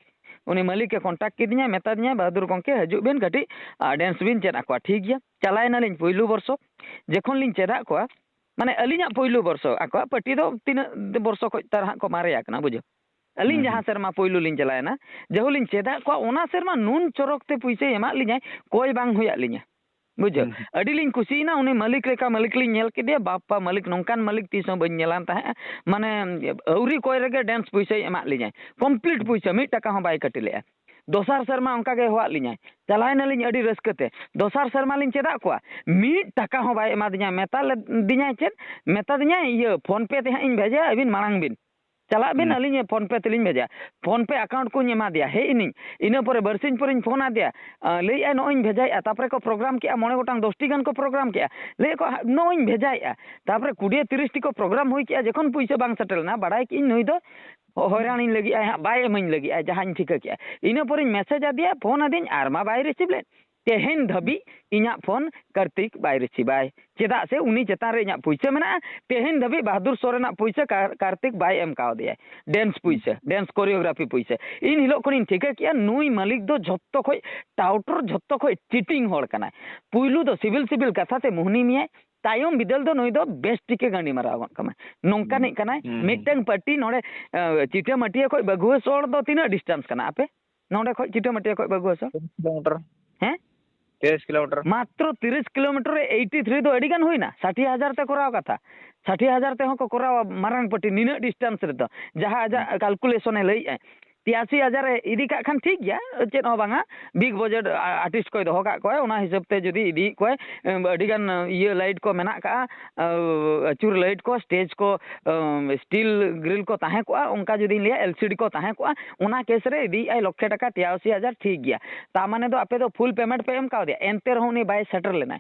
ᱩᱱᱤ ᱢᱟᱹᱞᱤᱠ ᱮ contact ᱠᱤᱫᱤᱧᱟ, ᱢᱮᱛᱟ ᱫᱤᱧᱟᱭ, "ᱵᱟᱦᱟᱫᱩᱨ ᱜᱚᱢᱠᱮ, ᱦᱤᱡᱩᱜ ᱵᱤᱱ ᱠᱟᱹᱴᱤᱡ, ᱟ, dance ᱵᱤᱱ ᱪᱮᱫ ᱟᱠᱚᱣᱟ", ᱴᱷᱤᱠ ᱜᱮᱭᱟ᱾ ᱪᱟᱞᱟᱣ ᱮᱱᱟᱞᱤᱧ ᱯᱩᱭᱞᱩ ᱵᱚᱨᱥᱚ, ᱡᱚᱠᱷᱚᱱ ᱞᱤᱧ ᱪᱮᱫᱟᱜ ᱠᱚᱣᱟ, ᱢᱟᱱᱮ ᱟᱹᱞᱤᱧᱟᱜ ᱯᱩᱭᱞᱩ ᱵᱚᱨᱥᱚ, ᱟᱠᱚᱣᱟᱜ ᱯᱟᱹᱴᱤ ᱫᱚ ᱛᱤᱱᱟᱹᱜ ᱵᱚᱨᱥᱚ ᱠᱷᱚᱡ ᱛᱟᱨ ᱦᱟᱸᱜ ᱠᱚ ᱢᱟᱨᱮ ᱟᱠᱟᱱᱟ, ᱵᱩᱡᱷᱟᱹᱣ᱾ ᱟᱹᱞᱤᱧ ᱦᱩᱸ, ᱡᱟᱦᱟᱸ ᱦᱩᱸ᱾ ᱥᱮᱨᱢᱟ ᱯᱩᱭᱞᱩ ᱞᱤᱧ ᱪᱟᱞᱟᱣ ᱮᱱᱟ, ᱡᱚᱦᱚᱜ ᱞᱤᱧ ᱪᱮᱫᱟᱜ ᱠᱚᱣᱟ, ᱚᱱᱟ ᱥᱮᱨᱢᱟ ᱱᱩᱱ ᱪᱚᱨᱚᱠ ᱛᱮ ᱯᱩᱭᱥᱟᱹᱭ ᱮᱢᱟᱜ ᱞᱤᱧᱟᱭ, ᱠᱚᱭ ᱵᱟᱝ ᱦᱩᱭᱟᱜ ᱞᱤᱧᱟ᱾ ᱵᱩᱡᱷᱟᱹᱣ? ᱦᱩᱸ, ᱦᱩᱸ᱾ ᱟᱹᱰᱤ ᱞᱤᱧ ᱠᱩᱥᱤᱭᱮᱱᱟ, ᱩᱱᱤ ᱢᱟᱹᱞᱤᱠ ᱞᱮᱠᱟ ᱢᱟᱹᱞᱤᱠ ᱞᱤᱧ ᱧᱮᱞ ᱠᱮᱫᱮᱭᱟ᱾ ᱵᱟᱯᱟ ᱢᱟᱹᱞᱤᱠ, ᱱᱚᱝᱠᱟᱱ ᱢᱟᱹᱞᱤᱠ ᱛᱤᱥ ᱦᱚᱸ ᱵᱟᱹᱧ ᱧᱮᱞᱟᱱ ᱛᱟᱦᱮᱸᱫ᱾ ᱢᱟᱱᱮ, ᱟᱹᱣᱨᱤ ᱠᱚᱭ ᱨᱮᱜᱮ dance ᱯᱩᱭᱥᱟᱹᱭ ᱮᱢᱟᱫ ᱞᱤᱧᱟᱭ, complete ᱯᱩᱭᱥᱟᱹ, ᱢᱤᱫ ᱴᱟᱠᱟ ᱦᱚᱸ ᱵᱟᱭ ᱠᱟᱹᱴᱤ ᱞᱮᱫᱼᱟ᱾ ᱫᱚᱥᱟᱨ ᱥᱮᱨᱢᱟ ᱚᱱᱠᱟ ᱜᱮ ᱦᱚᱦᱚᱣᱟᱫ ᱞᱤᱧᱟᱭ, ᱪᱟᱞᱟᱣᱮᱱᱟᱞᱤᱧ ᱟᱹᱰᱤ ᱨᱟᱹᱥᱠᱟᱹ ᱛᱮ᱾ ᱫᱚᱥᱟᱨ ᱥᱮᱨᱢᱟ ᱞᱤᱧ ᱪᱮᱫᱟᱜ ᱠᱚᱣᱟ, ᱢᱤᱫ ᱴᱟᱠᱟ ᱦᱚᱸ ᱵᱟᱭ ᱮᱢᱟᱫᱤᱧᱟ᱾ ᱢᱮᱛᱟ ᱞᱮᱫᱤᱧᱟᱭ ᱪᱮᱫ? ᱢᱮᱛᱟ ᱫᱤᱧᱟᱭ, "ᱤᱭᱟᱹ, PhonePe ᱛᱮ ᱦᱟᱸᱜ ᱤᱧ ᱵᱷᱮᱡᱟᱭᱟ, ᱟᱹᱵᱤᱱ ᱢᱟᱲᱟᱝ ᱵᱤᱱ ᱪᱟᱞᱟᱜ ᱵᱤᱱ, ᱦᱩᱸ᱾ ᱟᱹᱞᱤᱧ PhonePe ᱛᱮᱞᱤᱧ ᱵᱷᱮᱡᱟ᱾" PhonePe account ᱠᱚᱧ ᱮᱢᱟ ᱫᱮᱭᱟ, ᱦᱮᱡ ᱮᱱᱤᱧ᱾ ᱤᱱᱟᱹ ᱯᱚᱨᱮ ᱵᱟᱨᱥᱤᱧ ᱯᱚᱨᱮᱧ ᱯᱷᱳᱱ ᱟᱫᱮᱭᱟ, ᱟᱸ, ᱞᱟᱹᱭᱮᱫᱼᱟᱭ, "ᱱᱚᱜᱼᱚᱭ ᱤᱧ ᱵᱷᱮᱡᱟᱭᱮᱫᱼᱟ᱾" ᱛᱟᱯᱚᱨᱮ ᱠᱚ program ᱠᱮᱫᱼᱟ, ᱢᱚᱬᱮ ᱜᱚᱴᱟᱝ ᱫᱚᱥᱴᱤ ᱜᱟᱱ ᱠᱚ program ᱠᱮᱫᱼᱟ᱾ ᱞᱟᱹᱭᱮᱫ ᱠᱚ, "ᱦᱟ-, ᱱᱚᱜᱼᱚᱭ ᱤᱧ ᱵᱷᱮᱡᱟᱭᱮᱫᱼᱟ᱾" ᱛᱟᱯᱚᱨᱮ ᱠᱩᱲᱤ ᱛᱤᱨᱤᱥᱴᱤ ᱠᱚ program ᱦᱩᱭ ᱠᱮᱫᱼᱟ, ᱡᱚᱠᱷᱚᱱ ᱯᱩᱭᱥᱟᱹ ᱵᱟᱝ ᱥᱮᱴᱮᱨ ᱞᱮᱱᱟ, ᱵᱟᱲᱟᱭ ᱠᱮᱫᱼᱟᱹᱧ ᱱᱩᱭ ᱫᱚ ᱦᱚᱭᱨᱟᱱᱤᱧ ᱞᱟᱹᱜᱤᱫ ᱟᱭ ᱦᱟᱸᱜ, ᱵᱟᱭ ᱮᱢᱟᱹᱧ ᱞᱟᱹᱜᱤᱫ ᱟᱭ, ᱡᱟᱦᱟᱸᱧ ᱴᱷᱤᱠᱟᱹ ᱠᱮᱫᱼᱟ᱾ ᱤᱱᱟᱹ ᱯᱚᱨᱮᱧ message ᱟᱫᱮᱭᱟ, ᱯᱷᱳᱱ ᱟᱫᱮᱧ, ᱟᱨ ᱢᱟ ᱵᱟᱭ receive ᱞᱮᱫ᱾ ᱛᱮᱦᱮᱧ ᱫᱷᱟᱹᱵᱤᱡ ᱤᱧᱟᱹᱜ ᱯᱷᱳᱱ ᱠᱟᱨᱛᱤᱠ ᱵᱟᱭ receive ᱟᱭ᱾ ᱪᱮᱫᱟᱜ ᱥᱮ ᱩᱱᱤ ᱪᱮᱛᱟᱱ ᱨᱮ ᱤᱧᱟᱹᱜ ᱯᱩᱭᱥᱟᱹ ᱢᱮᱱᱟᱜᱼᱟ᱾ ᱛᱮᱦᱮᱧ ᱫᱷᱟᱹᱵᱤᱡ ᱵᱟᱦᱟᱫᱩᱨ ᱥᱚᱨᱮᱱᱟᱜ ᱯᱩᱭᱥᱟᱹ ᱠᱟᱨ-, ᱠᱟᱨᱛᱤᱠ ᱵᱟᱭ ᱮᱢ ᱠᱟᱣᱫᱮᱭᱟ᱾ Dance ᱯᱩᱭᱥᱟᱹ, dance choreography ᱯᱩᱭᱥᱟᱹ᱾ ᱤᱱ ᱦᱤᱞᱳᱜ ᱠᱷᱚᱱᱤᱧ ᱴᱷᱤᱠᱟᱹ ᱠᱮᱜᱼᱟ, ᱱᱩᱭ ᱢᱟᱹᱞᱤᱠ ᱫᱚ ᱡᱷᱚᱛᱚ ᱠᱷᱚᱡ ᱴᱟᱣᱴᱚᱨ, ᱡᱷᱚᱛᱚ ᱠᱷᱚᱡ cheating ᱦᱚᱲ ᱠᱟᱱᱟᱭ᱾ ᱯᱩᱭᱞᱩ ᱫᱚ ᱥᱤᱵᱤᱞ ᱥᱤᱵᱤᱞ ᱠᱟᱛᱷᱟ ᱛᱮ ᱢᱩᱦᱱᱤ ᱢᱮᱭᱟᱭ, ᱛᱟᱭᱚᱢ ᱵᱤᱫᱟᱹᱞ ᱫᱚ ᱱᱩᱭ ᱫᱚ ᱵᱮᱥ ᱴᱷᱤᱠᱮ ᱜᱟᱸᱰᱤ ᱢᱟᱨᱟᱣ ᱜᱚᱫ ᱠᱟᱢᱟᱭ᱾ ᱱᱚᱝᱠᱟᱱᱤᱡ ᱠᱟᱱᱟᱭ᱾ ᱦᱩᱸ, ᱦᱩᱸ᱾ ᱢᱤᱫᱴᱟᱝ ᱯᱟᱹᱴᱤ ᱱᱚᱰᱮ, ᱮ, ᱪᱤᱴᱟᱹ ᱢᱟᱹᱴᱤᱭᱟᱹ ᱠᱷᱚᱡ ᱵᱟᱹᱜᱩᱣᱟᱹ ᱥᱚᱲ ᱫᱚ ᱛᱤᱱᱟᱹᱜ distance ᱠᱟᱱᱟ ᱟᱯᱮ? ᱱᱚᱰᱮ ᱠᱷᱚᱡ ᱪᱤᱴᱟᱹ ᱢᱟᱹᱴᱤᱭᱟᱹ ᱠᱷᱚᱡ ᱵᱟᱹᱜᱩᱣᱟᱹ ᱥᱚᱲ? ᱛᱤᱨᱤᱥ ᱠᱤᱞᱳᱢᱤᱴᱟᱨ᱾ ᱦᱮᱸ? ᱛᱤᱨᱤᱥ ᱠᱤᱞᱳᱢᱤᱴᱟᱨ᱾ ᱢᱟᱛᱨᱚ ᱛᱤᱨᱤᱥ ᱠᱤᱞᱳᱢᱤᱴᱟᱨ ᱨᱮ eighty three ᱫᱚ ᱟᱹᱰᱤ ᱜᱟᱱ ᱦᱩᱭᱱᱟ᱾ ᱥᱟᱴᱷᱤ ᱦᱟᱡᱟᱨ ᱛᱮ ᱠᱚᱨᱟᱣ ᱠᱟᱛᱷᱟ᱾ ᱥᱟᱴᱷᱤ ᱦᱟᱡᱟᱨ ᱛᱮᱦᱚᱸ ᱠᱚ ᱠᱚᱨᱟᱣᱟ ᱢᱟᱨᱟᱝ ᱯᱟᱹᱴᱤ ᱱᱤᱱᱟᱹᱜ distance ᱨᱮᱫᱚ᱾ ᱡᱟᱦᱟᱸ ᱟᱡᱟᱜ calculation ᱮ ᱞᱟᱹᱭᱮᱫᱼᱟᱭ᱾ ᱛᱤᱨᱟᱥᱤ ᱦᱟᱡᱟᱨ ᱮ ᱤᱫᱤ ᱠᱟᱜ ᱠᱷᱟᱱ ᱴᱷᱤᱠ ᱜᱮᱭᱟ, ᱪᱮᱫ ᱦᱚᱸ ᱵᱟᱝᱟ᱾ Big budget ᱟ-, artist ᱠᱚᱭ ᱫᱚᱦᱚ ᱠᱟᱜ ᱠᱚᱣᱟ, ᱚᱱᱟ ᱦᱤᱥᱟᱹᱵ ᱛᱮ ᱡᱩᱫᱤ ᱤᱫᱤᱭᱮᱫ ᱠᱚᱣᱟᱭ, ᱮᱢ, ᱟᱹᱰᱤ ᱜᱟᱱ, ᱤᱭᱟᱹ, light ᱠᱚ ᱢᱮᱱᱟᱜ ᱠᱟᱜᱼᱟ, ᱟᱹ, ᱟᱹᱪᱩᱨ light ᱠᱚ, stage ᱠᱚ, ᱮᱢ, steel grill ᱠᱚ ᱛᱟᱦᱮᱸ ᱠᱚᱜᱼᱟ, ᱚᱱᱠᱟ ᱡᱩᱫᱤᱧ ᱞᱟᱹᱭᱟ, LCD ᱠᱚ ᱛᱟᱦᱮᱸ ᱠᱚᱜᱼᱟ, ᱚᱱᱟ case ᱨᱮ ᱤᱫᱤᱭᱮᱫᱼᱟᱭ ᱞᱚᱠᱷᱮ ᱴᱟᱠᱟ, ᱛᱤᱨᱟᱥᱤ ᱦᱟᱡᱟᱨ, ᱴᱷᱤᱠ ᱜᱮᱭᱟ᱾ ᱛᱟ ᱢᱟᱱᱮ ᱫᱚ ᱟᱯᱮ ᱫᱚ full payment ᱯᱮ ᱮᱢ ᱠᱟᱣᱫᱮᱭᱟ, ᱮᱱᱛᱮ ᱨᱮᱦᱚᱸ ᱩᱱᱤ ᱵᱟᱭ ᱥᱮᱴᱮᱨ ᱞᱮᱱᱟᱭ᱾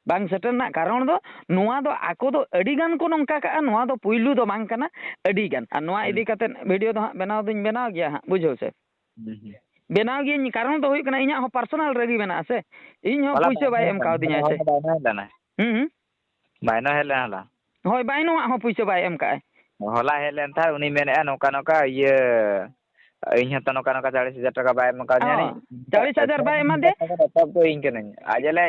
ᱵᱟᱝ ᱥᱮᱴᱮᱨ ᱨᱮᱱᱟᱜ ᱠᱟᱨᱚᱱ ᱫᱚ ᱱᱚᱣᱟ ᱫᱚ ᱟᱠᱚ ᱫᱚ ᱟᱹᱰᱤ ᱜᱟᱱ ᱠᱚ ᱱᱚᱝᱠᱟ ᱠᱟᱜᱼᱟ, ᱱᱚᱣᱟ ᱫᱚ ᱯᱩᱭᱞᱩ ᱫᱚ ᱵᱟᱝ ᱠᱟᱱᱟ, ᱟᱹᱰᱤ ᱜᱟᱱ᱾ ᱟᱨ ᱱᱚᱣᱟ ᱦᱩᱸ᱾ ᱤᱫᱤ ᱠᱟᱛᱮ video ᱫᱚ ᱦᱟᱸᱜ ᱵᱮᱱᱟᱣ ᱫᱚᱧ ᱵᱮᱱᱟᱣ ᱜᱮᱭᱟ ᱦᱟᱸᱜ, ᱵᱩᱡᱷᱟᱹᱣ ᱥᱮ? ᱦᱩᱸ, ᱦᱩᱸ᱾ ᱵᱮᱱᱟᱣ ᱜᱤᱭᱟᱹᱧ, ᱠᱟᱨᱚᱱ ᱫᱚ ᱦᱩᱭᱩᱜ ᱠᱟᱱᱟ ᱤᱧᱟᱹᱜ ᱦᱚᱸ personal ᱨᱟᱹᱜᱤ ᱢᱮᱱᱟᱜᱼᱟ ᱥᱮ, ᱤᱧ ᱦᱚᱸ ᱦᱚᱞᱟ ᱯᱩᱭᱥᱟᱹ ᱵᱟᱭ ᱮᱢ ᱠᱟᱣᱫᱤᱧᱟᱭ ᱥᱮ᱾ ᱦᱚᱞᱟ ᱵᱟᱭ ᱦᱮᱡ ᱞᱮᱱᱟ᱾ ᱦᱩᱸ, ᱦᱩᱸ᱾ ᱵᱟᱭ ᱦᱮᱡ ᱞᱮᱱᱟ ᱦᱚᱞᱟ᱾ ᱦᱳᱭ, ᱵᱟᱭᱱᱚᱣᱟᱜ ᱦᱚᱸ ᱯᱩᱭᱥᱟᱹ ᱵᱟᱭ ᱮᱢ ᱠᱟᱜᱼᱟᱭ᱾ ᱦᱚᱞᱟ ᱦᱮᱡ ᱞᱮᱱ ᱛᱟᱦᱮᱸᱫ, ᱩᱱᱤ ᱢᱮᱱᱮᱫᱼᱟ ᱱᱚᱝᱠᱟ ᱱᱚᱝᱠᱟ, ᱤᱭᱟᱹ, ᱤᱧ ᱦᱚᱸᱛᱚ ᱱᱚᱝᱠᱟ ᱱᱚᱝᱠᱟ ᱪᱟᱞᱤᱥ ᱦᱟᱡᱟᱨ ᱴᱟᱠᱟ ᱵᱟᱭ ᱮᱢ ᱠᱟᱣᱫᱤᱧᱟ᱾ ᱚ, ᱪᱟᱞᱤᱥ ᱦᱟᱡᱟᱨ ᱵᱟᱭ ᱮᱢᱟ ᱫᱮ? ᱮᱛᱚᱦᱚᱵ ᱫᱚ ᱤᱧ ᱠᱟᱹᱱᱟᱹᱧ᱾ ᱟᱡ ᱞᱮ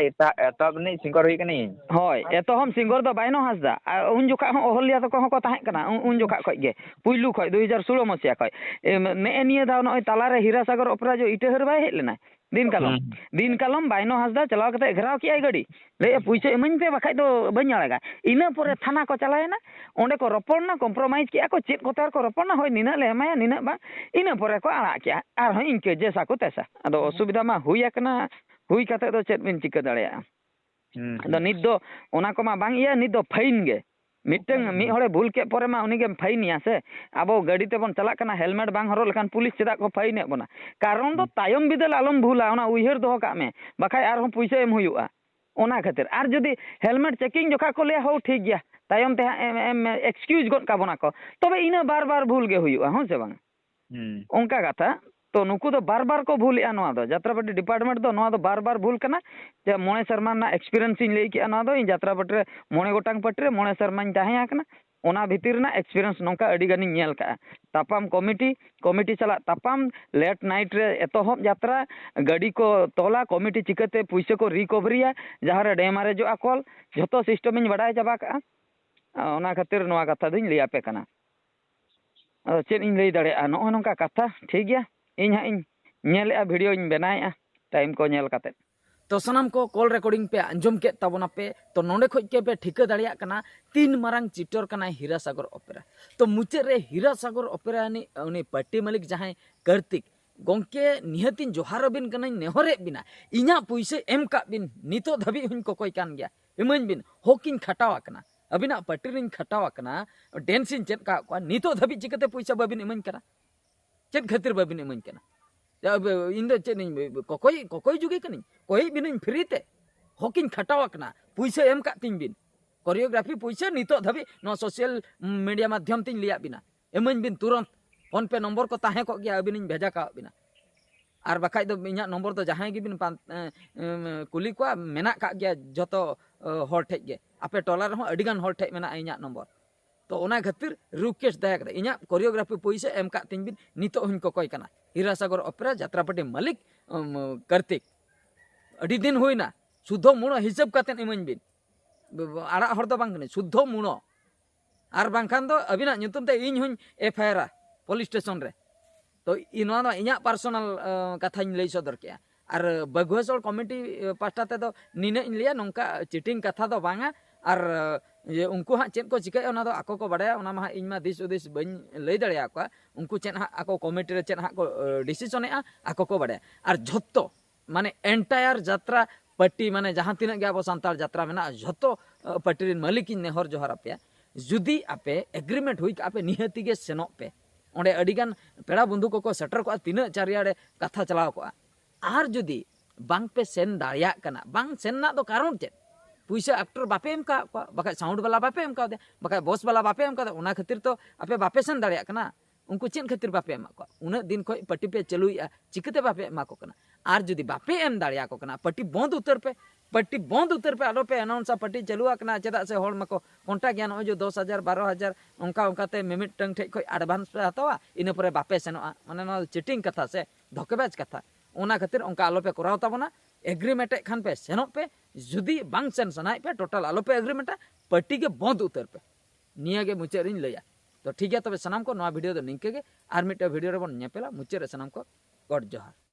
ᱮᱛᱚᱦᱚᱵ ᱨᱤᱱᱤᱡ ᱥᱤᱝᱜᱚᱨ ᱦᱩᱭ ᱠᱟᱹᱱᱟᱹᱧ᱾ ᱦᱳᱭ, ᱮᱛᱚᱦᱚᱵ ᱥᱤᱝᱜᱚᱨ ᱫᱚ ᱵᱟᱭᱱᱚ ᱦᱟᱸᱥᱫᱟ᱾ ᱟᱨ ᱩᱱ ᱡᱚᱠᱷᱟᱜ ᱦᱚᱸ ᱚᱦᱚᱞᱭᱟ ᱛᱟᱠᱚ ᱦᱚᱸᱠᱚ ᱛᱟᱦᱮᱸ ᱠᱟᱱᱟ, ᱩᱱ, ᱩᱱ ᱡᱚᱠᱷᱟᱜ ᱠᱷᱚᱡ ᱜᱮ, ᱯᱩᱭᱞᱩ ᱠᱷᱚᱡ, ᱫᱩ ᱦᱟᱡᱟᱨ ᱥᱳᱞᱳ ᱢᱟᱥᱤᱭᱟ ᱠᱷᱚᱡ᱾ ᱮ, ᱱᱮᱜᱼᱮ ᱱᱤᱭᱟᱹ ᱫᱷᱟᱣ ᱱᱚᱜᱼᱚᱭ ᱛᱟᱞᱟᱨᱮ ᱦᱤᱨᱟ ᱥᱟᱜᱚᱨ ᱚᱯᱮᱨᱟ ᱡᱚ ᱤᱴᱟᱹᱦᱟᱹᱨ ᱵᱟᱭ ᱦᱮᱡ ᱞᱮᱱᱟ? ᱫᱤᱱ ᱠᱟᱞᱚᱢ᱾ ᱦᱩᱸ᱾ ᱫᱤᱱ ᱠᱟᱞᱚᱢ ᱵᱟᱭᱱᱚ ᱦᱟᱸᱥᱫᱟ ᱪᱟᱞᱟᱣ ᱠᱟᱛᱮ ᱜᱷᱮᱨᱟᱣ ᱠᱮᱜᱼᱟᱭ ᱜᱟᱹᱰᱤ᱾ ᱞᱟᱹᱭᱮᱜᱼᱟ, "ᱯᱩᱭᱥᱟᱹ ᱤᱢᱟᱹᱧ ᱯᱮ, ᱵᱟᱠᱷᱟᱡ ᱫᱚ ᱵᱟᱹᱧ ᱟᱲᱟᱜᱟ᱾" ᱤᱱᱟᱹ ᱯᱚᱨᱮ ᱛᱷᱟᱱᱟ ᱠᱚ ᱪᱟᱞᱟᱣᱮᱱᱟ, ᱚᱸᱰᱮ ᱠᱚ ᱨᱚᱯᱚᱲᱱᱟ, compromise ᱠᱮᱜᱼᱟ ᱠᱚ, ᱪᱮᱫ ᱠᱚᱛᱮ ᱟᱨ ᱠᱚ ᱨᱚᱯᱚᱲᱱᱟ, ᱦᱳᱭ ᱱᱤᱱᱟᱹᱜ ᱞᱮ ᱮᱢᱟᱭᱟ, ᱱᱤᱱᱟᱹᱜ ᱵᱟᱝ, ᱤᱱᱟᱹ ᱯᱚᱨᱮ ᱠᱚ ᱟᱲᱟᱜ ᱠᱮᱜᱼᱟ᱾ ᱟᱨᱦᱚᱸ ᱤᱱᱠᱟᱹ ᱡᱮᱥᱟ ᱠᱚ ᱛᱮᱥᱟ᱾ ᱟᱫᱚ ᱚᱥᱩᱵᱤᱫᱷᱟ ᱢᱟ ᱦᱩᱭ ᱟᱠᱟᱱᱟ, ᱦᱩᱭ ᱠᱟᱛᱮ ᱫᱚ ᱪᱮᱫ ᱵᱤᱱ ᱪᱤᱠᱟᱹ ᱫᱟᱲᱮᱭᱟᱜᱼᱟ? ᱦᱩᱸ, ᱟᱫᱚ ᱦᱩᱸ᱾ ᱱᱤᱛ ᱫᱚ ᱚᱱᱟ ᱠᱚᱢᱟ ᱵᱟᱝ ᱤᱭᱟᱹ, ᱱᱤᱛ ᱫᱚ fine ᱜᱮ᱾ ᱢᱤᱫᱴᱟᱝ ᱦᱩᱸ, ᱢᱤᱫ ᱦᱩᱸ᱾ ᱦᱚᱲᱮ ᱵᱷᱩᱞ ᱠᱮᱫ ᱯᱚᱨᱮ ᱢᱟ ᱩᱱᱤ ᱜᱮᱢ fine ᱮᱭᱟ ᱥᱮ᱾ ᱟᱵᱚ ᱜᱟᱹᱰᱤ ᱛᱮᱵᱚᱱ ᱪᱟᱞᱟᱜ ᱠᱟᱱᱟ, helmet ᱵᱟᱝ ᱦᱚᱨᱚᱜ ᱞᱮᱠᱷᱟᱱ ᱯᱩᱞᱤᱥ ᱪᱮᱫᱟᱜ ᱠᱚ fine ᱮᱫ ᱵᱚᱱᱟ? ᱠᱟᱨᱚᱱ ᱫᱚ ᱦᱩᱸ᱾ ᱛᱟᱭᱚᱢ ᱵᱤᱫᱟᱹᱞ ᱟᱞᱚᱢ ᱵᱷᱩᱞᱟ, ᱚᱱᱟ ᱩᱭᱦᱟᱹᱨ ᱫᱚᱦᱚ ᱠᱟᱜ ᱢᱮ, ᱵᱟᱠᱷᱟᱡ ᱟᱨᱦᱚᱸ ᱯᱩᱭᱥᱟᱹ ᱮᱢ ᱦᱩᱭᱩᱜᱼᱟ᱾ ᱚᱱᱟ ᱠᱷᱟᱹᱛᱤᱨ᱾ ᱟᱨ ᱡᱩᱫᱤ helmet checking ᱡᱚᱠᱷᱟ ᱠᱚ ᱞᱟᱹᱭᱟ, "ᱦᱳ, ᱴᱷᱤᱠ ᱜᱮᱭᱟ", ᱛᱟᱭᱚᱢ ᱛᱮ ᱦᱟᱸᱜ ᱮᱢ, ᱮᱢ excuse ᱜᱚᱫ ᱠᱟᱵᱚᱱᱟ ᱠᱚ, ᱛᱚᱵᱮ ᱤᱱᱟᱹ ᱵᱟᱨ ᱵᱟᱨ ᱵᱷᱩᱞ ᱜᱮ ᱦᱩᱭᱩᱜᱼᱟ, ᱦᱚᱸ ᱥᱮ ᱵᱟᱝ? ᱦᱩᱸ᱾ ᱚᱱᱠᱟ ᱠᱟᱛᱷᱟ᱾ ᱛᱚ ᱱᱩᱠᱩ ᱫᱚ ᱵᱟᱨ ᱵᱟᱨ ᱠᱚ ᱵᱷᱩᱞᱮᱜᱼᱟ ᱱᱚᱣᱟ ᱫᱚ᱾ ᱡᱟᱛᱨᱟᱯᱟᱴᱤ department ᱫᱚ ᱱᱚᱣᱟ ᱫᱚ ᱵᱟᱨ ᱵᱟᱨ ᱵᱷᱩᱞ ᱠᱟᱱᱟ᱾ ᱡᱮ ᱢᱚᱬᱮ ᱥᱮᱨᱢᱟ ᱨᱮᱱᱟᱜ experience ᱤᱧ ᱞᱟᱹᱭ ᱠᱮᱜᱼᱟ, ᱱᱚᱣᱟ ᱫᱚ ᱤᱧ ᱡᱟᱛᱨᱟᱯᱟᱴᱤ ᱨᱮ ᱢᱚᱬᱮ ᱜᱚᱴᱟᱝ ᱯᱟᱴᱤ ᱨᱮ ᱢᱚᱬᱮ ᱥᱮᱨᱢᱟᱧ ᱛᱟᱦᱮᱸ ᱟᱠᱟᱱᱟ᱾ ᱚᱱᱟ ᱵᱷᱤᱛᱤᱨ ᱨᱮᱱᱟᱜ experience ᱱᱚᱝᱠᱟ ᱟᱹᱰᱤ ᱜᱟᱱᱤᱧ ᱧᱮᱞ ᱠᱟᱜᱼᱟ᱾ ᱛᱟᱯᱟᱢ ᱠᱚᱢᱤᱴᱤ, ᱠᱚᱢᱤᱴᱤ ᱥᱟᱞᱟᱜ ᱛᱟᱯᱟᱢ, late night ᱨᱮ ᱮᱛᱚᱦᱚᱵ ᱡᱟᱛᱨᱟ, ᱜᱟᱹᱰᱤ ᱠᱚ ᱛᱚᱞᱟ, ᱠᱚᱢᱤᱴᱤ ᱪᱤᱠᱟᱹᱛᱮ ᱯᱩᱭᱥᱟᱹ ᱠᱚ recoveryᱟ, ᱡᱟᱦᱟᱸ ᱨᱮ ᱰᱮᱢᱟᱨᱮᱡᱚᱜᱼᱟ ᱠᱚᱞ, ᱡᱷᱚᱛᱚ system ᱤᱧ ᱵᱟᱰᱟᱭ ᱪᱟᱵᱟ ᱠᱟᱜᱼᱟ᱾ ᱚᱱᱟ ᱠᱷᱟᱹᱛᱤᱨ ᱱᱚᱣᱟ ᱠᱟᱛᱷᱟ ᱫᱚᱧ ᱞᱟᱹᱭ ᱟᱯᱮ ᱠᱟᱱᱟ᱾ ᱟᱫᱚ ᱪᱮᱫ ᱤᱧ ᱞᱟᱹᱭ ᱫᱟᱲᱮᱭᱟᱜᱼᱟ, ᱱᱚᱜᱼᱚ ᱱᱚᱝᱠᱟ ᱠᱟᱛᱷᱟ᱾ ᱴᱷᱤᱠ ᱜᱮᱭᱟ, ᱤᱧ ᱦᱟᱸᱜ ᱤᱧ ᱧᱮᱞᱮᱜᱼᱟ, video ᱤᱧ ᱵᱮᱱᱟᱣᱮᱜᱼᱟ time ᱠᱚ ᱧᱮᱞ ᱠᱟᱛᱮᱫ᱾ ᱛᱚ ᱥᱟᱱᱟᱢ ᱠᱚ call recording ᱯᱮ ᱟᱸᱡᱚᱢ ᱠᱮᱫ ᱛᱟᱵᱚᱱᱟᱯᱮ᱾ ᱛᱚ ᱱᱚᱰᱮ ᱠᱷᱚᱡ ᱜᱮ ᱯᱮ ᱴᱷᱤᱠᱟᱹ ᱫᱟᱲᱮᱭᱟᱜ ᱠᱟᱱᱟ ᱛᱤᱱ ᱢᱟᱨᱟᱝ cheater ᱠᱟᱱᱟᱭ ᱦᱤᱨᱟ ᱥᱟᱜᱚᱨ ᱚᱯᱮᱨᱟ᱾ ᱛᱚ ᱢᱩᱪᱟᱹᱫ ᱨᱮ ᱦᱤᱨᱟ ᱥᱟᱜᱚᱨ ᱚᱯᱮᱨᱟ ᱨᱤᱱᱤᱡ ᱩᱱᱤ ᱯᱟᱨᱴᱤ ᱢᱟᱹᱞᱤᱠ ᱡᱟᱦᱟᱸᱭ ᱠᱟᱨᱛᱤᱠ, ᱜᱚᱝᱠᱮ ᱱᱤᱦᱟᱹᱛᱤᱧ ᱡᱚᱦᱟᱨ ᱟᱹᱵᱤᱱ ᱠᱟᱹᱱᱟᱹᱧ, ᱱᱮᱦᱚᱨᱮᱫ ᱵᱤᱱᱟ, ᱤᱧᱟᱹᱜ ᱯᱩᱭᱥᱟᱹ ᱮᱢ ᱠᱟᱜ ᱵᱤᱱ, ᱱᱤᱛᱚᱜ ᱫᱷᱟᱹᱵᱤᱡ ᱦᱚᱸᱧ ᱠᱚᱠᱚᱭ ᱠᱟᱱ ᱜᱮᱭᱟ, ᱤᱢᱟᱹᱧ ᱵᱤᱱ, ᱦᱚᱠ ᱤᱧ ᱠᱷᱟᱴᱟᱣ ᱟᱠᱟᱱᱟ, ᱟᱹᱵᱤᱱᱟᱜ ᱯᱟᱨᱴᱤ ᱨᱤᱧ ᱠᱷᱟᱴᱟᱣ ᱟᱠᱟᱱᱟ, dance ᱤᱧ ᱪᱮᱫ ᱠᱟᱜ ᱠᱚᱣᱟ, ᱱᱤᱛᱚᱜ ᱫᱷᱟᱹᱵᱤᱡ ᱪᱤᱠᱟᱹᱛᱮ ᱯᱩᱭᱥᱟᱹ ᱵᱟᱹᱵᱤᱱ ᱤᱢᱟᱹᱧ ᱠᱟᱱᱟ? ᱪᱮᱫ ᱠᱷᱟᱹᱛᱤᱨ ᱵᱟᱹᱵᱤᱱ ᱤᱢᱟᱹᱧ ᱠᱟᱱᱟ? ᱭᱟ, ᱵᱮ-, ᱤᱧ ᱫᱚ ᱪᱮᱫ ᱤᱧ ᱠᱚᱠᱚᱭ, ᱠᱚᱠᱚᱭ ᱡᱩᱜᱤ ᱠᱟᱹᱱᱟᱹᱧ? ᱠᱚᱭᱮᱫ ᱵᱤᱱᱟᱹᱧ free ᱛᱮ, ᱦᱚᱠ ᱤᱧ ᱠᱷᱟᱴᱟᱣ ᱟᱠᱟᱱᱟ, ᱯᱩᱭᱥᱟᱹ ᱮᱢ ᱠᱟᱜ ᱛᱤᱧ ᱵᱤᱱ, choreography ᱯᱩᱭᱥᱟᱹ ᱱᱤᱛᱚᱜ ᱫᱷᱟᱹᱵᱤᱡ ᱱᱚᱣᱟ social media ᱢᱟᱫᱽᱫᱷᱚᱢ ᱛᱤᱧ ᱞᱟᱹᱭᱟᱫ ᱵᱤᱱᱟ, ᱤᱢᱟᱹᱧ ᱵᱤᱱ ᱛᱩᱨᱚᱱᱛ, PhonePe ᱱᱚᱢᱵᱚᱨ ᱠᱚ ᱛᱟᱦᱮᱸ ᱠᱚᱜ ᱜᱮᱭᱟ, ᱟᱹᱵᱤᱱᱤᱧ ᱵᱷᱮᱡᱟ ᱠᱟᱣᱟᱫ ᱵᱤᱱᱟ᱾ ᱟᱨ ᱵᱟᱠᱷᱟᱡ ᱫᱚ ᱤᱧᱟᱹᱜ ᱱᱚᱢᱵᱚᱨ ᱫᱚ ᱡᱟᱦᱟᱸᱭ ᱜᱮᱵᱤᱱ ᱯᱟᱱ-, ᱮ, ᱮᱢ, ᱠᱩᱞᱤ ᱠᱚᱣᱟ, ᱢᱮᱱᱟᱜ ᱠᱟᱜ ᱜᱮᱭᱟ ᱡᱷᱚᱛᱚ, ᱮ, ᱦᱚᱲ ᱴᱷᱮᱡ ᱜᱮ᱾ ᱟᱯᱮ ᱴᱚᱞᱟ ᱨᱮᱦᱚᱸ ᱟᱹᱰᱤ ᱜᱟᱱ ᱦᱚᱲ ᱴᱷᱮᱡ ᱢᱮᱱᱟᱜᱼᱟ ᱤᱧᱟᱹᱜ ᱱᱚᱢᱵᱚᱨ᱾ ᱛᱚ ᱚᱱᱟ ᱠᱷᱟᱹᱛᱤᱨ request ᱫᱟᱭᱟ ᱠᱟᱛᱮ ᱤᱧᱟᱹᱜ choreography ᱯᱩᱭᱥᱟᱹ ᱮᱢ ᱠᱟᱜ ᱛᱤᱧ ᱵᱤᱱ, ᱱᱤᱛᱚᱜ ᱦᱚᱸᱧ ᱠᱚᱠᱚᱭ ᱠᱟᱱᱟ᱾ ᱦᱤᱨᱟ ᱥᱟᱜᱚᱨ ᱚᱯᱮᱨᱟ ᱡᱟᱛᱨᱟᱯᱟᱴᱤ ᱢᱟᱹᱞᱤᱠ, ᱩᱢ, ᱠᱟᱨᱛᱤᱠ, ᱟᱹᱰᱤ ᱫᱤᱱ ᱦᱩᱭᱱᱟ, ᱥᱩᱫᱷᱚ ᱢᱩᱲᱚ ᱦᱤᱥᱟᱹᱵ ᱠᱟᱛᱮ ᱤᱢᱟᱹᱧ ᱵᱤᱱ᱾ ᱵ-, ᱵ-, ᱟᱲᱟᱜ ᱦᱚᱲ ᱫᱚ ᱵᱟᱝ ᱠᱟᱹᱱᱟᱹᱧ, ᱥᱩᱫᱷᱚ ᱢᱩᱲᱚ᱾ ᱟᱨ ᱵᱟᱝᱠᱷᱟᱱ ᱫᱚ ᱟᱹᱵᱤᱱᱟᱜ ᱧᱩᱛᱩᱢ ᱛᱮ ᱤᱧ ᱦᱚᱸᱧ FIRᱟ police station ᱨᱮ᱾ ᱛᱚ ᱤ-, ᱱᱚᱣᱟ ᱫᱚ ᱤᱧᱟᱹᱜ personal, ᱮ, ᱠᱟᱛᱷᱟᱧ ᱞᱟᱹᱭ ᱥᱚᱫᱚᱨ ᱠᱮᱜᱼᱟ᱾ ᱟᱨ ᱵᱟᱹᱜᱩᱣᱟᱹ ᱥᱚᱲ ᱠᱚᱢᱤᱴᱤ ᱯᱟᱦᱴᱟ ᱛᱮᱫᱚ ᱱᱤᱱᱟᱹᱜ ᱤᱧ ᱞᱟᱹᱭᱟ, ᱱᱚᱝᱠᱟ ᱪᱤᱴᱤᱝ ᱠᱟᱛᱷᱟ ᱫᱚ ᱵᱟᱝᱟ᱾ ᱟᱨ ᱤᱭᱟᱹ, ᱩᱱᱠᱩ ᱦᱟᱸᱜ ᱪᱮᱫ ᱠᱚ ᱪᱤᱠᱟᱹᱭᱟ, ᱚᱱᱟ ᱫᱚ ᱟᱠᱚ ᱠᱚ ᱵᱟᱰᱟᱭᱟ᱾ ᱚᱱᱟ ᱢᱟ ᱦᱟᱸᱜ ᱤᱧ ᱢᱟ ᱫᱤᱥ ᱦᱩᱫᱤᱥ ᱵᱟᱹᱧ ᱞᱟᱹᱭ ᱫᱟᱲᱮᱭᱟᱠᱚᱣᱟ᱾ ᱩᱱᱠᱩ ᱪᱮᱫ ᱦᱟᱸᱜ ᱟᱠᱚ ᱠᱚᱢᱤᱴᱤ ᱨᱮ ᱪᱮᱫ ᱦᱟᱸᱜ ᱠᱚ ᱰᱤᱥᱤᱥᱚᱱᱮᱜᱼᱟ, ᱟᱠᱚ ᱠᱚ ᱵᱟᱰᱟᱭᱟ᱾ ᱟᱨ ᱡᱷᱚᱛᱚ ᱢᱟᱱᱮ entire ᱡᱟᱛᱨᱟ ᱯᱟᱨᱴᱤ, ᱢᱟᱱᱮ ᱡᱟᱦᱟᱸ ᱛᱤᱱᱟᱹᱜ ᱜᱮ ᱟᱵᱚ ᱥᱟᱱᱛᱟᱲ ᱡᱟᱛᱨᱟ ᱢᱮᱱᱟᱜᱼᱟ, ᱡᱷᱚᱛᱚ ᱯᱟᱨᱴᱤ ᱨᱮᱱ ᱢᱟᱹᱞᱤᱠ ᱤᱧ ᱱᱮᱦᱚᱨ ᱡᱚᱦᱟᱨ ᱟᱯᱮᱭᱟ, ᱡᱩᱫᱤ ᱟᱯᱮ ᱮᱜᱽᱨᱤᱢᱮᱱᱴ ᱦᱩᱭ ᱠᱟᱜᱼᱟ ᱯᱮ, ᱱᱤᱦᱟᱹᱛᱤ ᱜᱮ ᱥᱮᱱᱚᱜ ᱯᱮ᱾ ᱚᱸᱰᱮ ᱟᱹᱰᱤᱜᱟᱱ ᱯᱮᱲᱟ ᱵᱚᱱᱫᱷᱩ ᱠᱚᱠᱚ ᱥᱮᱴᱮᱨ ᱠᱚᱜᱼᱟ, ᱛᱤᱱᱟᱹᱜ ᱪᱟᱨᱭᱟᱲᱮ ᱠᱟᱛᱷᱟ ᱪᱟᱞᱟᱣ ᱠᱚᱜᱼᱟ᱾ ᱟᱨ ᱡᱩᱫᱤ ᱵᱟᱝ ᱯᱮ ᱥᱮᱱ ᱫᱟᱲᱮᱭᱟᱜ ᱠᱟᱱᱟ, ᱵᱟᱝ ᱥᱮᱱ ᱨᱮᱱᱟᱜ ᱫᱚ ᱠᱟᱨᱚᱱ ᱪᱮᱫ? ᱯᱩᱭᱥᱟᱹ ᱮᱠᱴᱚᱨ ᱵᱟᱯᱮ ᱮᱢ ᱠᱟᱜ ᱠᱚᱣᱟ, ᱵᱟᱠᱷᱟᱡ ᱥᱟᱣᱩᱱᱰ ᱵᱟᱞᱟ ᱵᱟᱯᱮ ᱮᱢ ᱠᱟᱣᱫᱮᱭᱟ, ᱵᱟᱠᱷᱟᱡ ᱵᱚᱥ ᱵᱟᱞᱟ ᱵᱟᱯᱮ ᱮᱢ ᱠᱟᱣᱫᱮᱭᱟ, ᱚᱱᱟ ᱠᱷᱟᱹᱛᱤᱨ ᱛᱚ ᱟᱯᱮ ᱵᱟᱯᱮ ᱥᱮᱱ ᱫᱟᱲᱮᱭᱟᱜ ᱠᱟᱱᱟ᱾ ᱩᱱᱠᱩ ᱪᱮᱫ ᱠᱷᱟᱹᱛᱤᱨ ᱵᱟᱯᱮ ᱮᱢᱟᱜ ᱠᱚᱣᱟ? ᱩᱱᱟᱹᱜ ᱫᱤᱱ ᱠᱷᱚᱱ ᱯᱟᱹᱴᱤ ᱯᱮ ᱪᱟᱹᱞᱩᱭᱮᱫᱼᱟ, ᱪᱤᱠᱟᱹᱛᱮ ᱵᱟᱯᱮ ᱮᱢᱟ ᱠᱚ ᱠᱟᱱᱟ? ᱟᱨ ᱡᱩᱫᱤ ᱵᱟᱯᱮ ᱮᱢ ᱫᱟᱲᱮᱭᱟᱠᱚ ᱠᱟᱱᱟ, ᱯᱟᱹᱴᱤ ᱵᱚᱱᱫ ᱩᱛᱟᱹᱨ ᱯᱮ, ᱯᱟᱹᱴᱤ ᱵᱚᱱᱫ ᱩᱛᱟᱹᱨ ᱯᱮ, ᱟᱞᱚᱯᱮ ᱮᱱᱟᱣᱩᱱᱥᱟ ᱯᱟᱹᱴᱤ ᱪᱟᱹᱞᱩ ᱟᱠᱟᱱᱟ᱾ ᱪᱮᱫᱟᱜ ᱥᱮ ᱦᱚᱲ ᱢᱟᱠᱚ ᱠᱚᱱᱴᱟᱠᱴ ᱜᱮᱭᱟ, ᱱᱚᱜᱼᱚᱭ ᱡᱮ ᱫᱚᱥ ᱦᱟᱡᱟᱨ, ᱵᱟᱨᱚ ᱦᱟᱡᱟᱨ, ᱚᱱᱠᱟ ᱚᱱᱠᱟᱛᱮ ᱢᱤᱢᱤᱫᱴᱟᱝ ᱴᱷᱮᱡ ᱠᱷᱚᱱ ᱮᱰᱵᱷᱟᱱᱥ ᱯᱮ ᱦᱟᱛᱟᱣᱟ, ᱤᱱᱟᱹ ᱯᱚᱨᱮ ᱵᱟᱯᱮ ᱥᱮᱱᱚᱜᱼᱟ᱾ ᱢᱟᱱᱮ ᱱᱚᱣᱟ ᱫᱚ ᱪᱤᱴᱤᱝ ᱠᱟᱛᱷᱟ ᱥᱮ ᱫᱷᱚᱠᱮᱵᱟᱡᱽ ᱠᱟᱛᱷᱟ᱾ ᱚᱱᱟ ᱠᱷᱟᱹᱛᱤᱨ ᱚᱱᱠᱟ ᱟᱞᱚᱯᱮ ᱠᱚᱨᱟᱣ ᱛᱟᱵᱚᱱᱟ᱾ ᱮᱜᱽᱨᱤᱢᱮᱱᱴ ᱮᱫ ᱠᱷᱟᱱ ᱯᱮ ᱥᱮᱱᱚᱜ ᱯᱮ, ᱡᱩᱫᱤ ᱵᱟᱝ ᱥᱮᱱ ᱥᱟᱱᱟᱭᱮᱫ ᱯᱮ, ᱴᱳᱴᱟᱞ ᱟᱞᱚᱯᱮ ᱮᱜᱽᱨᱤᱢᱮᱱᱴᱟ, ᱯᱟᱹᱴᱤ ᱜᱮ ᱵᱚᱱᱫ ᱩᱛᱟᱹᱨ ᱯᱮ᱾ ᱱᱤᱭᱟᱹ ᱜᱮ ᱢᱩᱪᱟᱹᱫ ᱨᱤᱧ ᱞᱟᱹᱭᱟ᱾ ᱛᱚ ᱴᱷᱤᱠ ᱜᱮᱭᱟ, ᱛᱚᱵᱮ ᱥᱟᱱᱟᱢ ᱠᱚ ᱱᱚᱣᱟ ᱵᱷᱤᱰᱤᱭᱳ ᱫᱚ ᱱᱤᱝᱠᱟᱹ ᱜᱮ, ᱟᱨ ᱢᱤᱫᱴᱮᱱ ᱵᱷᱤᱰᱤᱭᱳ ᱨᱮᱵᱚᱱ ᱧᱮᱯᱮᱞᱟ᱾ ᱢᱩᱪᱟᱹᱫ ᱨᱮ ᱥᱟᱱᱟᱢ ᱠᱚ ᱜᱚᱰ ᱡᱚᱦᱟᱨ᱾